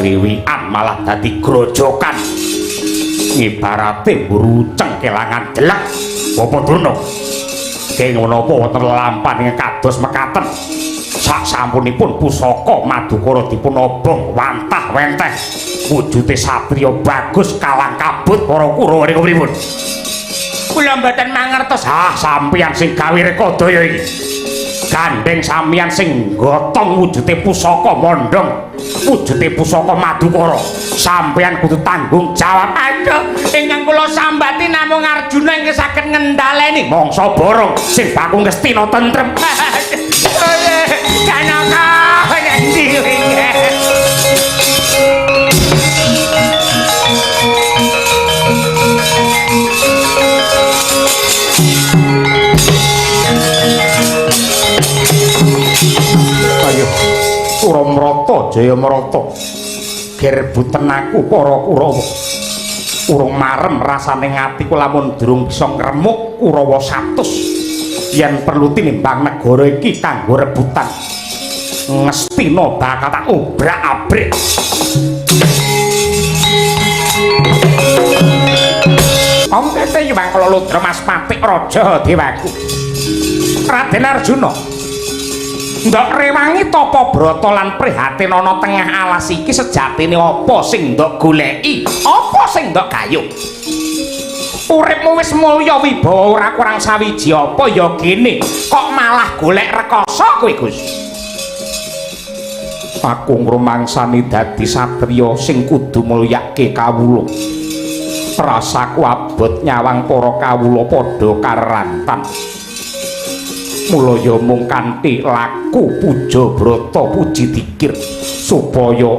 Riwian malah dadi grojokan. Ngibarate mbruceng kelangan jelek. Bapak Durna, kenging menapa wonten lelampahan ingkang kados mekaten? Sak sampunipun pusaka Madukara dipun obong wantah wenteh. Wujude satriya bagus kalang kabut para Kurawa niku pripun? Kula mboten mangertos. Ah, sampeyan sing gawe rekodaya iki. Gandeng sampeyan sing gotong wujude pusaka mondhong, wujude pusaka Madukara. Sampeyan kudu tanggung jawab. Aduh, ingkang kula sambati namung Arjuna ingkang saged ngendhaleni. Mangsa borong sing baku ngestina tentrem. Janaka ngendi wingi? Ayo, Suramrata Jayamrata. Gerbuten aku para Kurawa. Urung marem rasane atiku lamun durung bisa ngremuk Kurawa 100. Yen perlu tinimbang negara iki kanggo rebutan. Ngestina bakal tak obrak-abrik. Omtete yuwang kala ludra Mas Patik Raja Dewaku. Raden Arjuna, ndok rewangi tapa brata lan prihatin ana tengah alas iki sejatine apa sing ndok goleki, apa sing ndok gayuh? Uripmu wis mulya wibawa ora kurang sawiji apa ya gene, kok malah golek rekoso kowe, Gus? Aku ngrumangsani dadi satriya sing kudu mulyake kawula. Rasaku abot nyawang para kawula padha karantan. Mula ya mung kanthi laku puja brata puji dikir supaya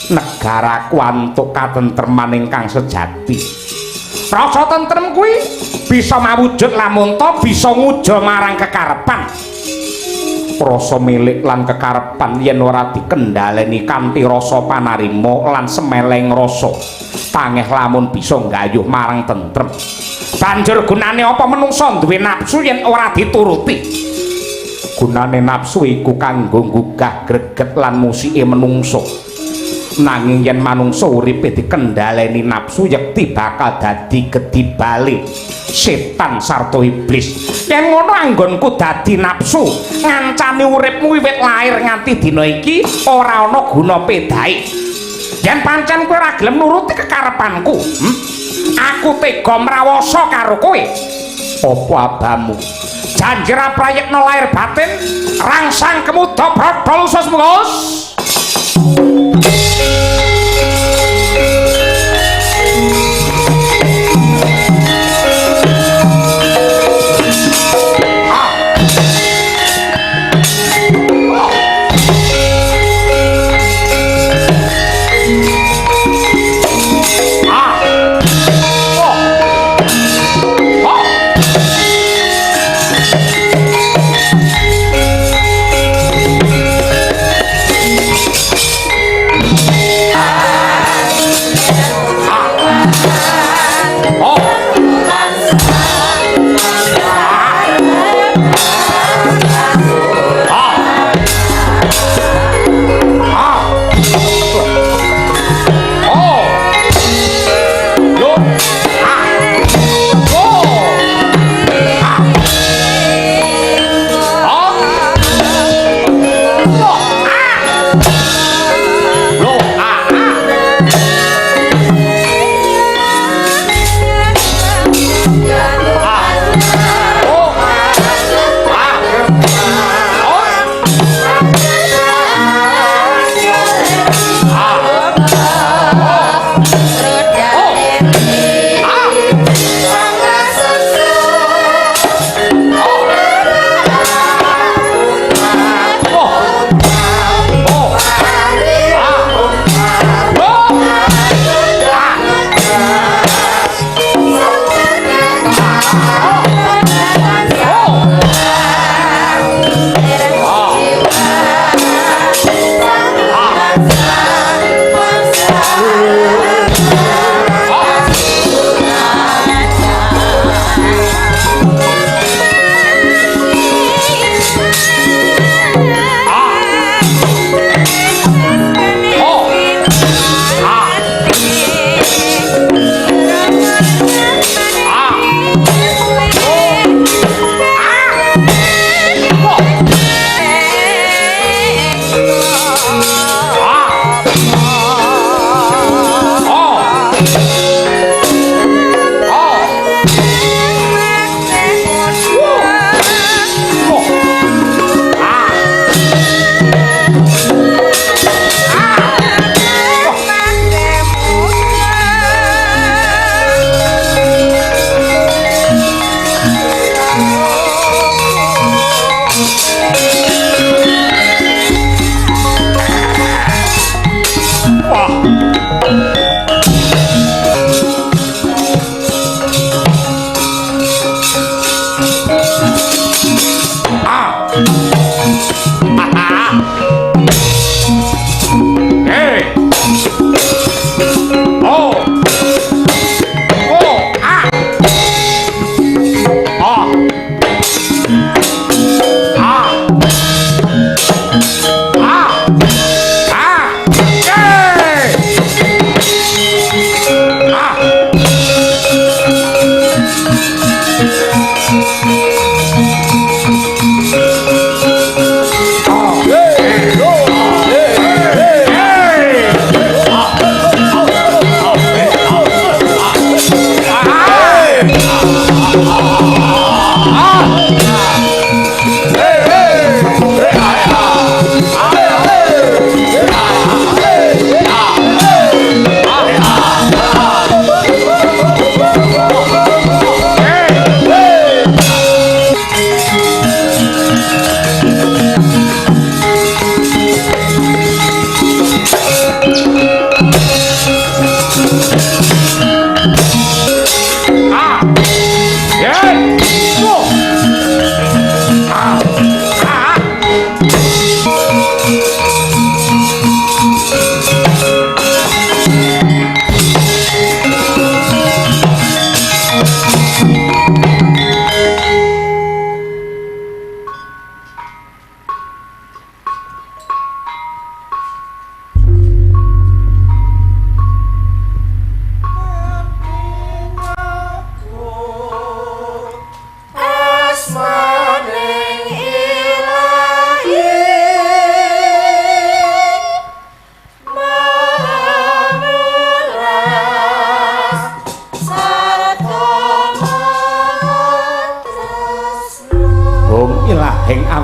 negaraku antuk katentreman ingkang sejati. Rasa tentrem kuwi bisa mawujud lamun ta bisa nguja marang kekarepan. Rasa milik lan kekarepan yen ora dikendhaleni kanthi rasa panarima lan semeleng rasa Pangeh lamun bisa nggayuh marang tentrem. Banjur gunane apa menungsa duwe nafsu yen ora dituruti? Gunane nafsu iku kanggo nggugah greget lan musike menungsa. Nanging yen manungsa uripe dikendhaleni nafsu yekti bakal dadi gedibale setan sarta iblis. Yen ngono anggonku dadi nafsu ngancani uripmu wiwit lair nganti dina iki ora ana guna pedae. Yen pancen kowe ora gelem nuruti kekarepanku, aku tega mrawasa karo kowe. Apa abamu? Janji ra prayekna lahir batin, rangsang kemuda brodol usus mungus.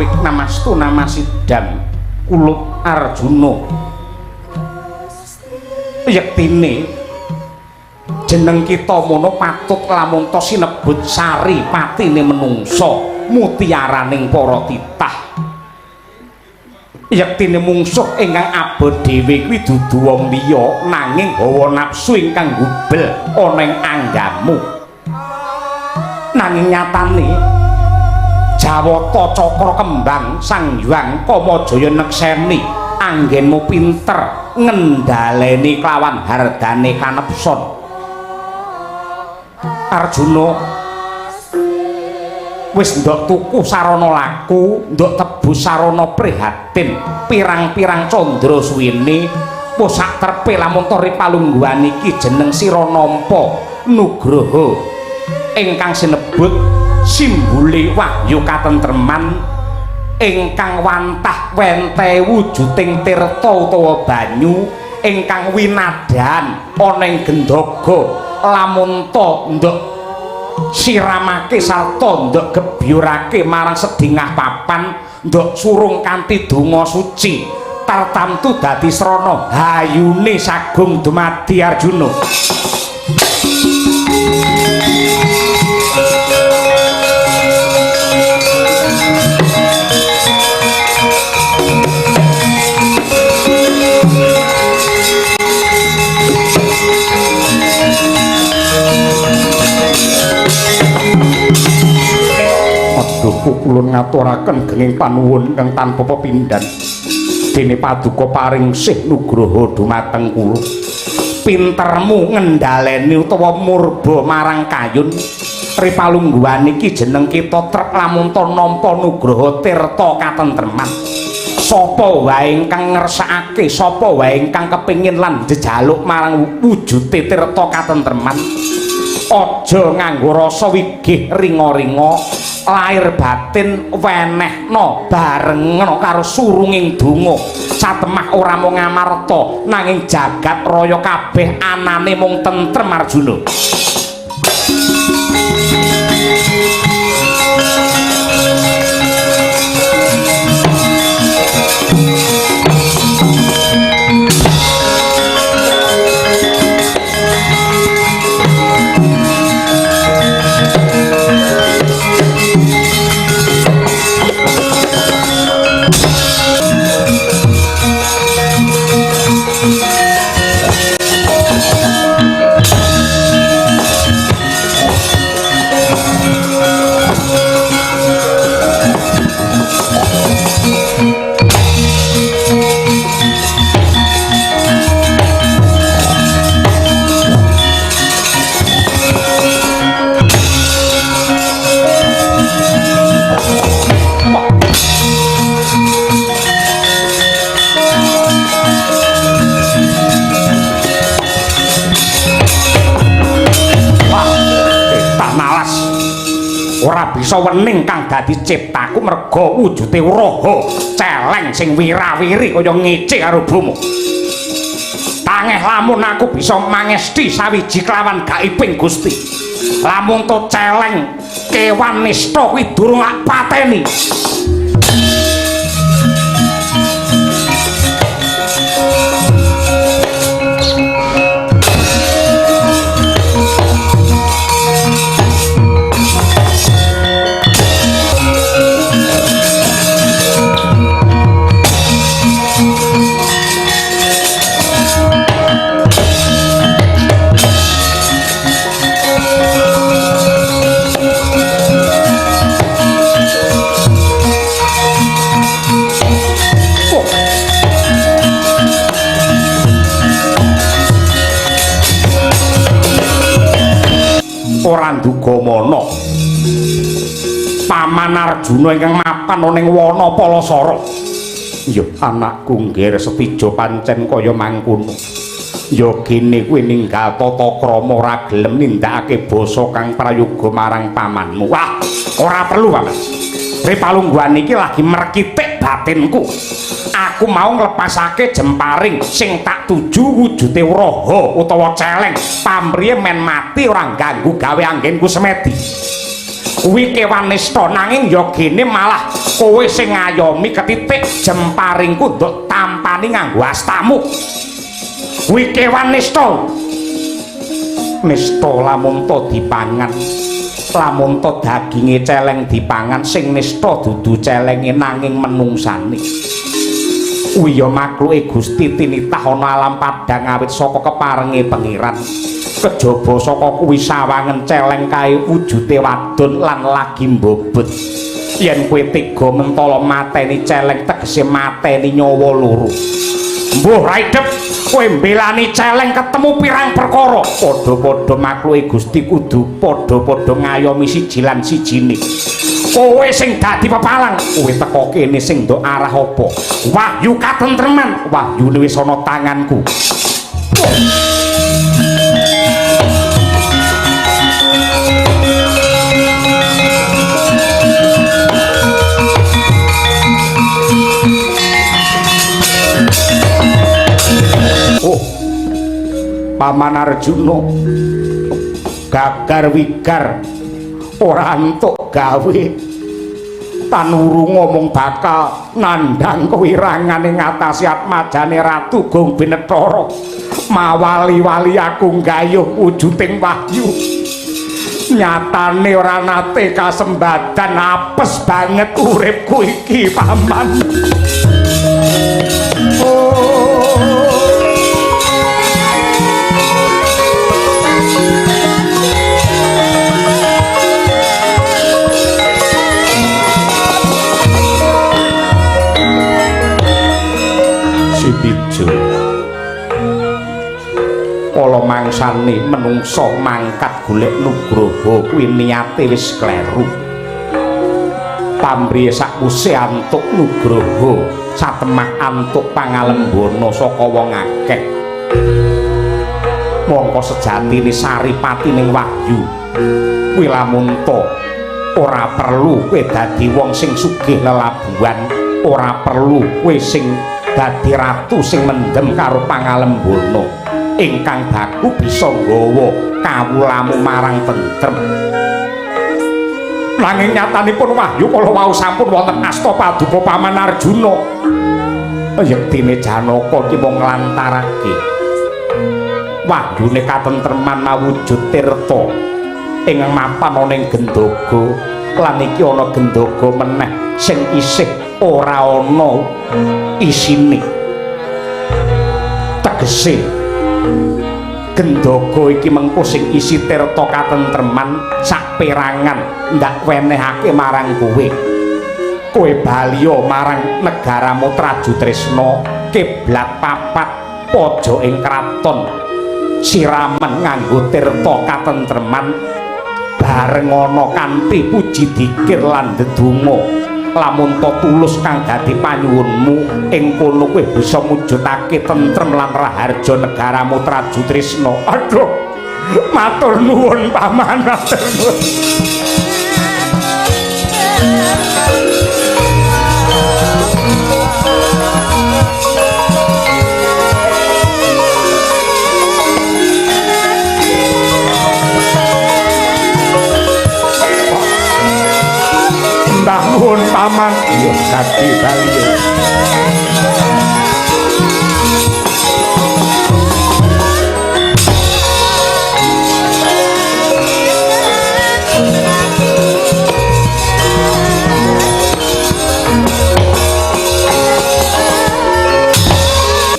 Awiknamastu namasidam kulup Arjuna. Yektine jeneng kita mono patut lamun to sinebut sari patine menungsa mutiaraning para titah. Yektine mungsuh ingkang abot dhewe kuwi dudu wong liya nanging hawa nafsu ingkang gubel ana ing anggamu. Nanging nyatane Jawata Cakra Kembang Sang Hyang Kamajaya nekseni anggenmu pinter ngendhaleni kelawan hardane kanepson. Arjuna wis ndok tuku sarana laku, ndok tebus sarana prihatin, pirang-pirang candra suwene wis sak trepe lamun to ripalungguhan iki jeneng sira nampa nugraha ingkang sinebut simbole wahyu katentreman ingkang wantah wente wujuding tirta utawa banyu ingkang winadhan ana ing gendaga lamun ta ndok siramake sarta ndok gebyurake marang sedingah papan ndok surung kanthi donga suci tartamtu dadi srana hayune sagung dumadi Arjuna. Aduh kula ngaturaken genging panuwun ingkang tanpa pepindhan dene paduka paring sih nugraha dumateng kula. Pintermu ngendhaleni utawa murba marang kayun ripalungguhan iki jeneng kita trep lamun to nampa nugraha tirta katentreman. Sapa wae ingkang ngersakake, sapa wae ingkang kepengin lan njejaluk marang wujute tirta katentreman, aja nganggo rasa wigih ringa-ringa, lahir batin wenehno barengno karo surunging donga. Satemah ora mung ngamarta nanging jagat raya kabeh anane mung tentrem Arjuna. Ora bisa wening kang dadi ciptaku merga wujude wraha celeng sing wirawiri kaya ngece karo Bromo. Tangeh lamun aku bisa mangesti sawiji kelawan gaibing Gusti. Lamun to celeng kewan nista kuwi durung tak pateni. Ora nduga mana Paman Arjuna ingkang mapan ana ing wana Palasara. Ya anakku nggir Setija pancen kaya mangkono. Ya gene kuwi ninggal tata krama ora gelem nindakake basa kang prayoga marang pamanmu. Wah, ora perlu Paman. Ripalungguhan iki lagi merkitik batinku. Aku mau nglepasake jemparing sing tak tuju wujude wraha utawa celeng. Pamriye men mati ora ganggu gawe anggenku semedi. Kuwi kewan nista nanging ya gene malah Kowe sing ngayomi ketitik jemparingku nduk tampani nganggo astamu. Kuwi kewan nista. Nista lamun to dipangan. Lamun to daginge celeng dipangan, sing nista dudu celenge nanging menungsane. Kuwi ya makhluke Gusti tinitah ana alam padhang awit saka keparenge Pengiran. Kejaba saka kuwi sawangen celeng kae wujude wadon lan lagi mbobot. Yen kowe tega mentala mateni celeng tegese mateni nyawa loro. Mbuh raidep, kowe mbelani celeng ketemu pirang perkara. Padha-padha makhluke Gusti kudu padha-padha ngayomi siji lan sijine. Kowe sing dadi pepalang, kowe teka kene sing ndok arah apa? Wahyu katentreman, wahyune wis ana tanganku. Oh, Paman Arjuna gagar wigar ora entuk gawe tanuru ngomong bakal nandhang kewirangane ngatasi atmajane Ratu Gong Binethara. Mawali-wali aku nggayuh wujuding wahyu, nyatane ora nate kasembadan. Apes banget uripku iki, Paman. Oh. Bijo kala mangsane menungsa mangkat golek nugroho kuwi niate wis kleru. Pamriye sakwuse antuk nugroho satemah antuk pangalembana saka wong akeh. Mongko sejatine saripatining wahyu kuwi lamun ta ora perlu kowe dadi wong sing sugih lelabuhan, ora perlu kowe sing dadi ratu sing mendem karo pangalembana ingkang baku bisa nggawa kawulamu marang tentrem. Nanging nyatanipun wahyu kala wau sampun wonten asta paduka Paman Arjuna. Yektine Janaka iki mung nglantarake wahyune katentreman mawujud tirta ing mapan ana ing Gendaga, lan iki ana Gendaga meneh sing isih ora ana isine. Tegese Gendaga iki mengko sing isi tirta katentreman saperangan ndak wenehake marang kowe. Kowe baliya marang negaramu Trajutresna, kiblat papat pojok ing kraton siramen nganggo tirta katentreman bareng ana kanthi puji dikir lan ndedonga. Lamun to tulus kang dadi panyuwunmu ing kono kowe bisa mujudake tentrem lan raharja negaramu Trajutresna. Aduh, matur nuwun Paman, matur nuwun. Nuwun Paman. Iya, dadi bali.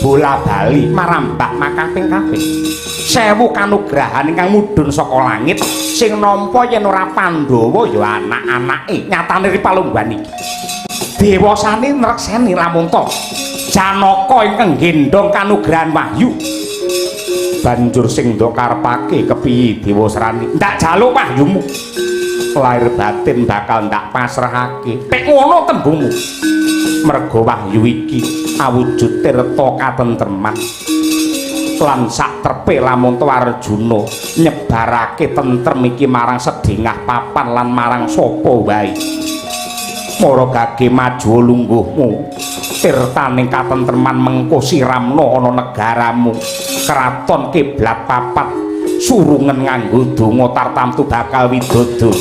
Bola bali marambak makaping-kaping. Sewu kanugrahan ingkang mudhun saka langit sing nampa yen ora Pandhawa ya anak-anake. Nyatane ri palungguhan iki dewasane nrekseni lamun ta Janaka ingkang gendhong kanugrahan wahyu. Banjur sing ndok karepake kepiye Dewasrani? Ndak jaluk wahyumu, lahir batin bakal ndak pasrahake. Pek ngono tembungmu. Merga wahyu iki awujud tirta katentreman lan sak trepe lamun Arjuna nyebarake tentrem iki marang sedengah papan lan marang sapa wae. Mara gage maju lungguhmu, tirtaning katentreman mengko siramna ana negaramu, kraton kiblat papat surungen nganggo donga tartamtu bakal widodo.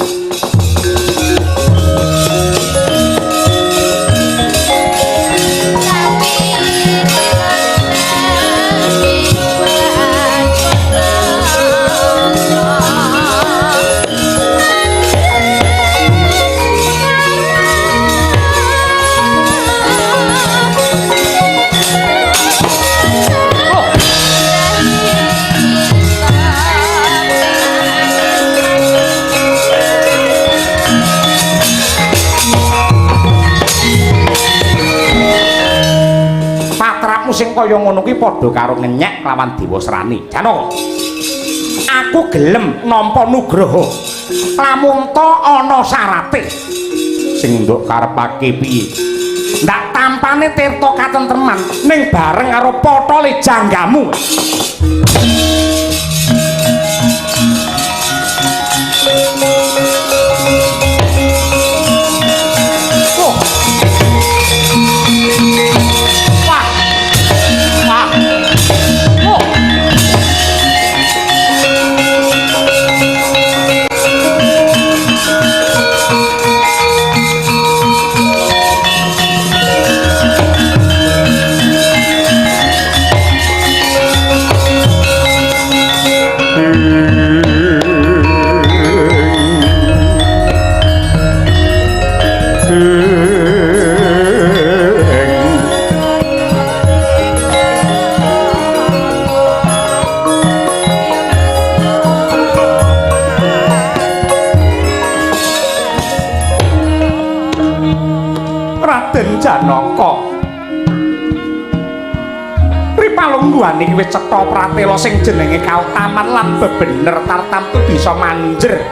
kaya ngono kuwi padha karo ngenyek lawan Dewasrani. Janaka, aku gelem nampa nugraha. Lamun ta ana syarate. Sing nduk karepake piye? Ndak tampane tirta katentreman ning bareng karo potole janggamu. Oh. Wah. Wah. Oh. Raden Janaka, ripalungguhan iki wis cetha pratela sing jenenge kautaman lan bebener tartamtu bisa manjer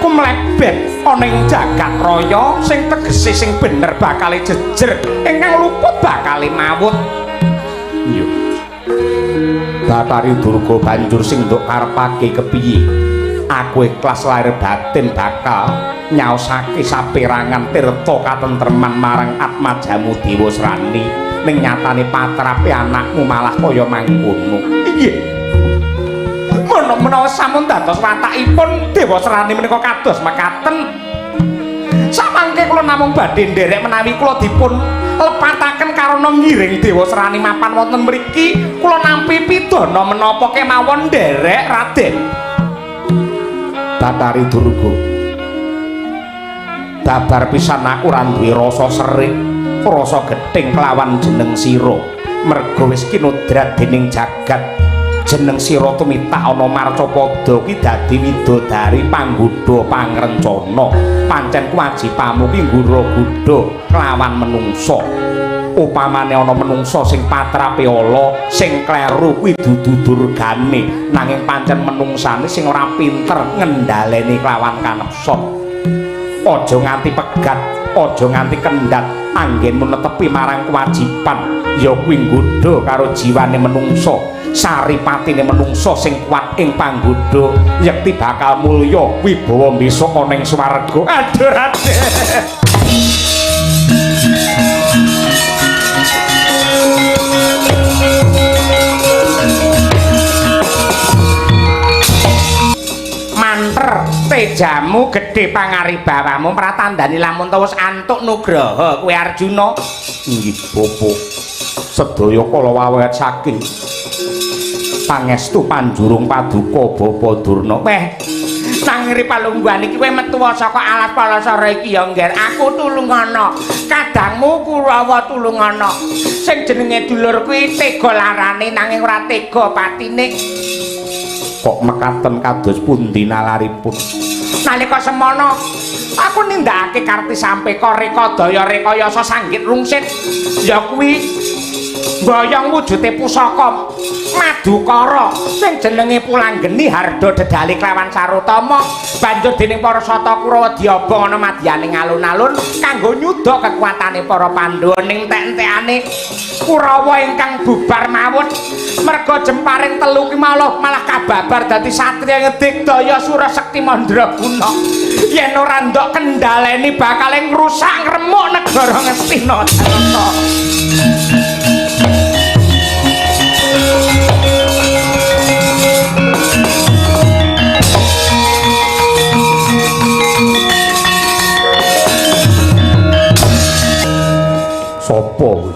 kumlebet ana ing jagat raya sing tegese sing bener bakale jejer, ingkang luput bakale mawut. Iya. Bathari Durga banjur sing nduk karepake kepiye? Aku ikhlas lahir batin bakal nyaosake saperangan tirta katentreman marang atmajamu Dewasrani, ning nyatane patrape anakmu malah kaya mangkono. Iya. Menawa sampun dados watakipun Dewasrani menika kados mekaten. Samangke kula namung badhe nderek menawi kula dipun lepataken karana ngiring Dewasrani mapan wonten mriki, kula nampi pidana menapa kemawon nderek Raden. Bathari Durga, babar pisan aku ora duwe rasa serik, rasa gething kelawan jeneng sira. Merga wis kinodrat dening jagat, jeneng sira tumitak ana marcapada ki dadi widodari panggodha pangrencana. Pancen kewajibanmu ki nggura-gudha kelawan menungsa. Upamane ana menungsa sing patrape ala, sing kleru kuwi dudu durgane, nanging pancen menungsane sing ora pinter ngendhaleni kelawan kanepson. Aja nganti pegat, aja nganti kendhat anggenmu netepi marang kewajiban, ya kuwi nggodha karo jiwane menungsa, saripatine menungsa sing kuat ing panggodha, yekti bakal mulya wibawa besok ana ing swarga. Aduh Raden. Manter tejamu gedhe pangaribawamu pratandani lamun ta wis antuk nugraha kowe Arjuna. Inggih Bapak, sedaya kala wawet saking pangestu panjurung paduka Bapa Durna. Weh, nangri palungguhan iki kowe metu saka alas Palasara iki ya Ngger. Aku tulungana, kadangmu Kurawa tulungana. Sing jenenge dulur kuwi tega larane nanging ora tega patine. Kok mekaten kados pundi nalaripun? Nalika semono aku nindakake karti sampeka rekadaya rekayasa sanggit rungsit, ya kuwi mboyong wujude pusaka Madukara sing jenenge Pulanggeni harda dedali kelawan Sarutama, banjur dening para Sata Kurawa diobong ana madyaning alun-alun kanggo nyuda kekuatane para Pandhawa. Ning entek-entekane Kurawa ingkang bubar mawut merga jemparing telu ki malah kababar dadi satriya ngedikdaya sura sekti mandraguna. Yen ora ndok kendhaleni bakal ngrusak ngremuk negara Ngastina. Janaka. Sapa kuwi?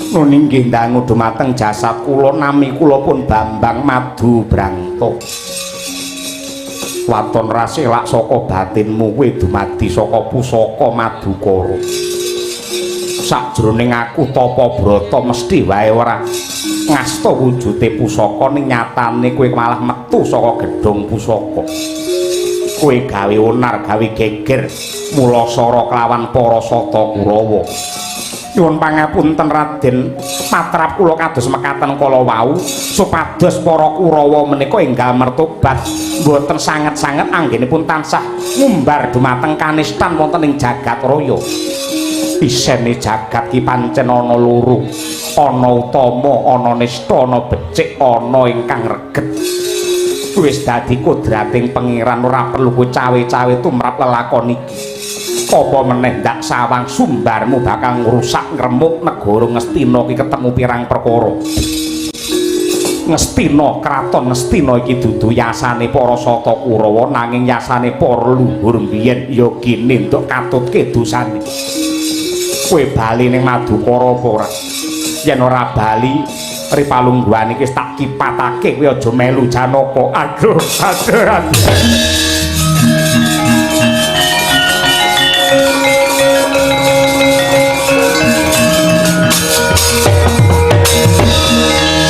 Nuni nggih ndangu dumateng jasad kula, nami kula pun Bambang Madu Brangto. Waton raselak saka batinmu kowe dumadi saka pusaka Madukara. Sakjroning aku tapa brata mesti wae ora ngasta wujude pusaka, ning nyatane kowe malah metu saka gedhong pusaka. Kowe gawe onar, gawe geger mula sara kelawan para Sata Kurawa. Nyuwun pangapunten Raden, patrap kula kados mekaten kala wau supados para Kurawa menika enggal mertobat, mboten sanget-sanget anggenipun tansah ngumbar dumateng kanistan wonten ing jagat raya. Isene jagat ki pancen ana loro, ana utama, ana nista, ana becik, ana ingkang reget. Wis dadi kodrating pangeran, ora perlu kowe cawe-cawe tumrap lelakon iki. Apa meneh ndak sawang sumbarmu bakal ngrusak ngremuk negara Ngastina iki ketemu pirang perkara. Ngastina, kraton Ngastina iki dudu yasane para Sata Kurawa, nanging yasane para leluhur biyen ya kene entuk katutke dosane. Kowe bali ning Madukara apa ora? Yen ora bali, ripalungguhan iki tak kipatake, kowe aja melu Janaka. Aduh, aduh, aduh.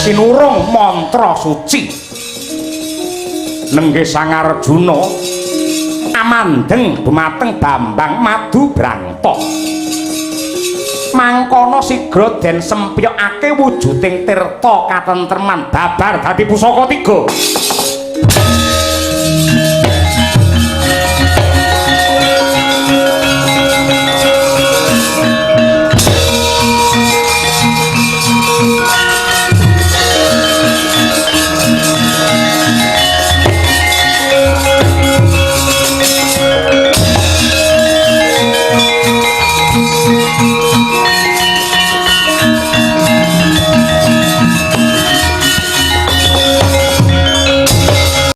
Sinurung mantra suci nenggih Sang Arjuna amandeng dumateng Bambang Madu Brangta. Mangkono sigra den sempyokake wujuding tirta katentreman babar dadi pusaka tiga.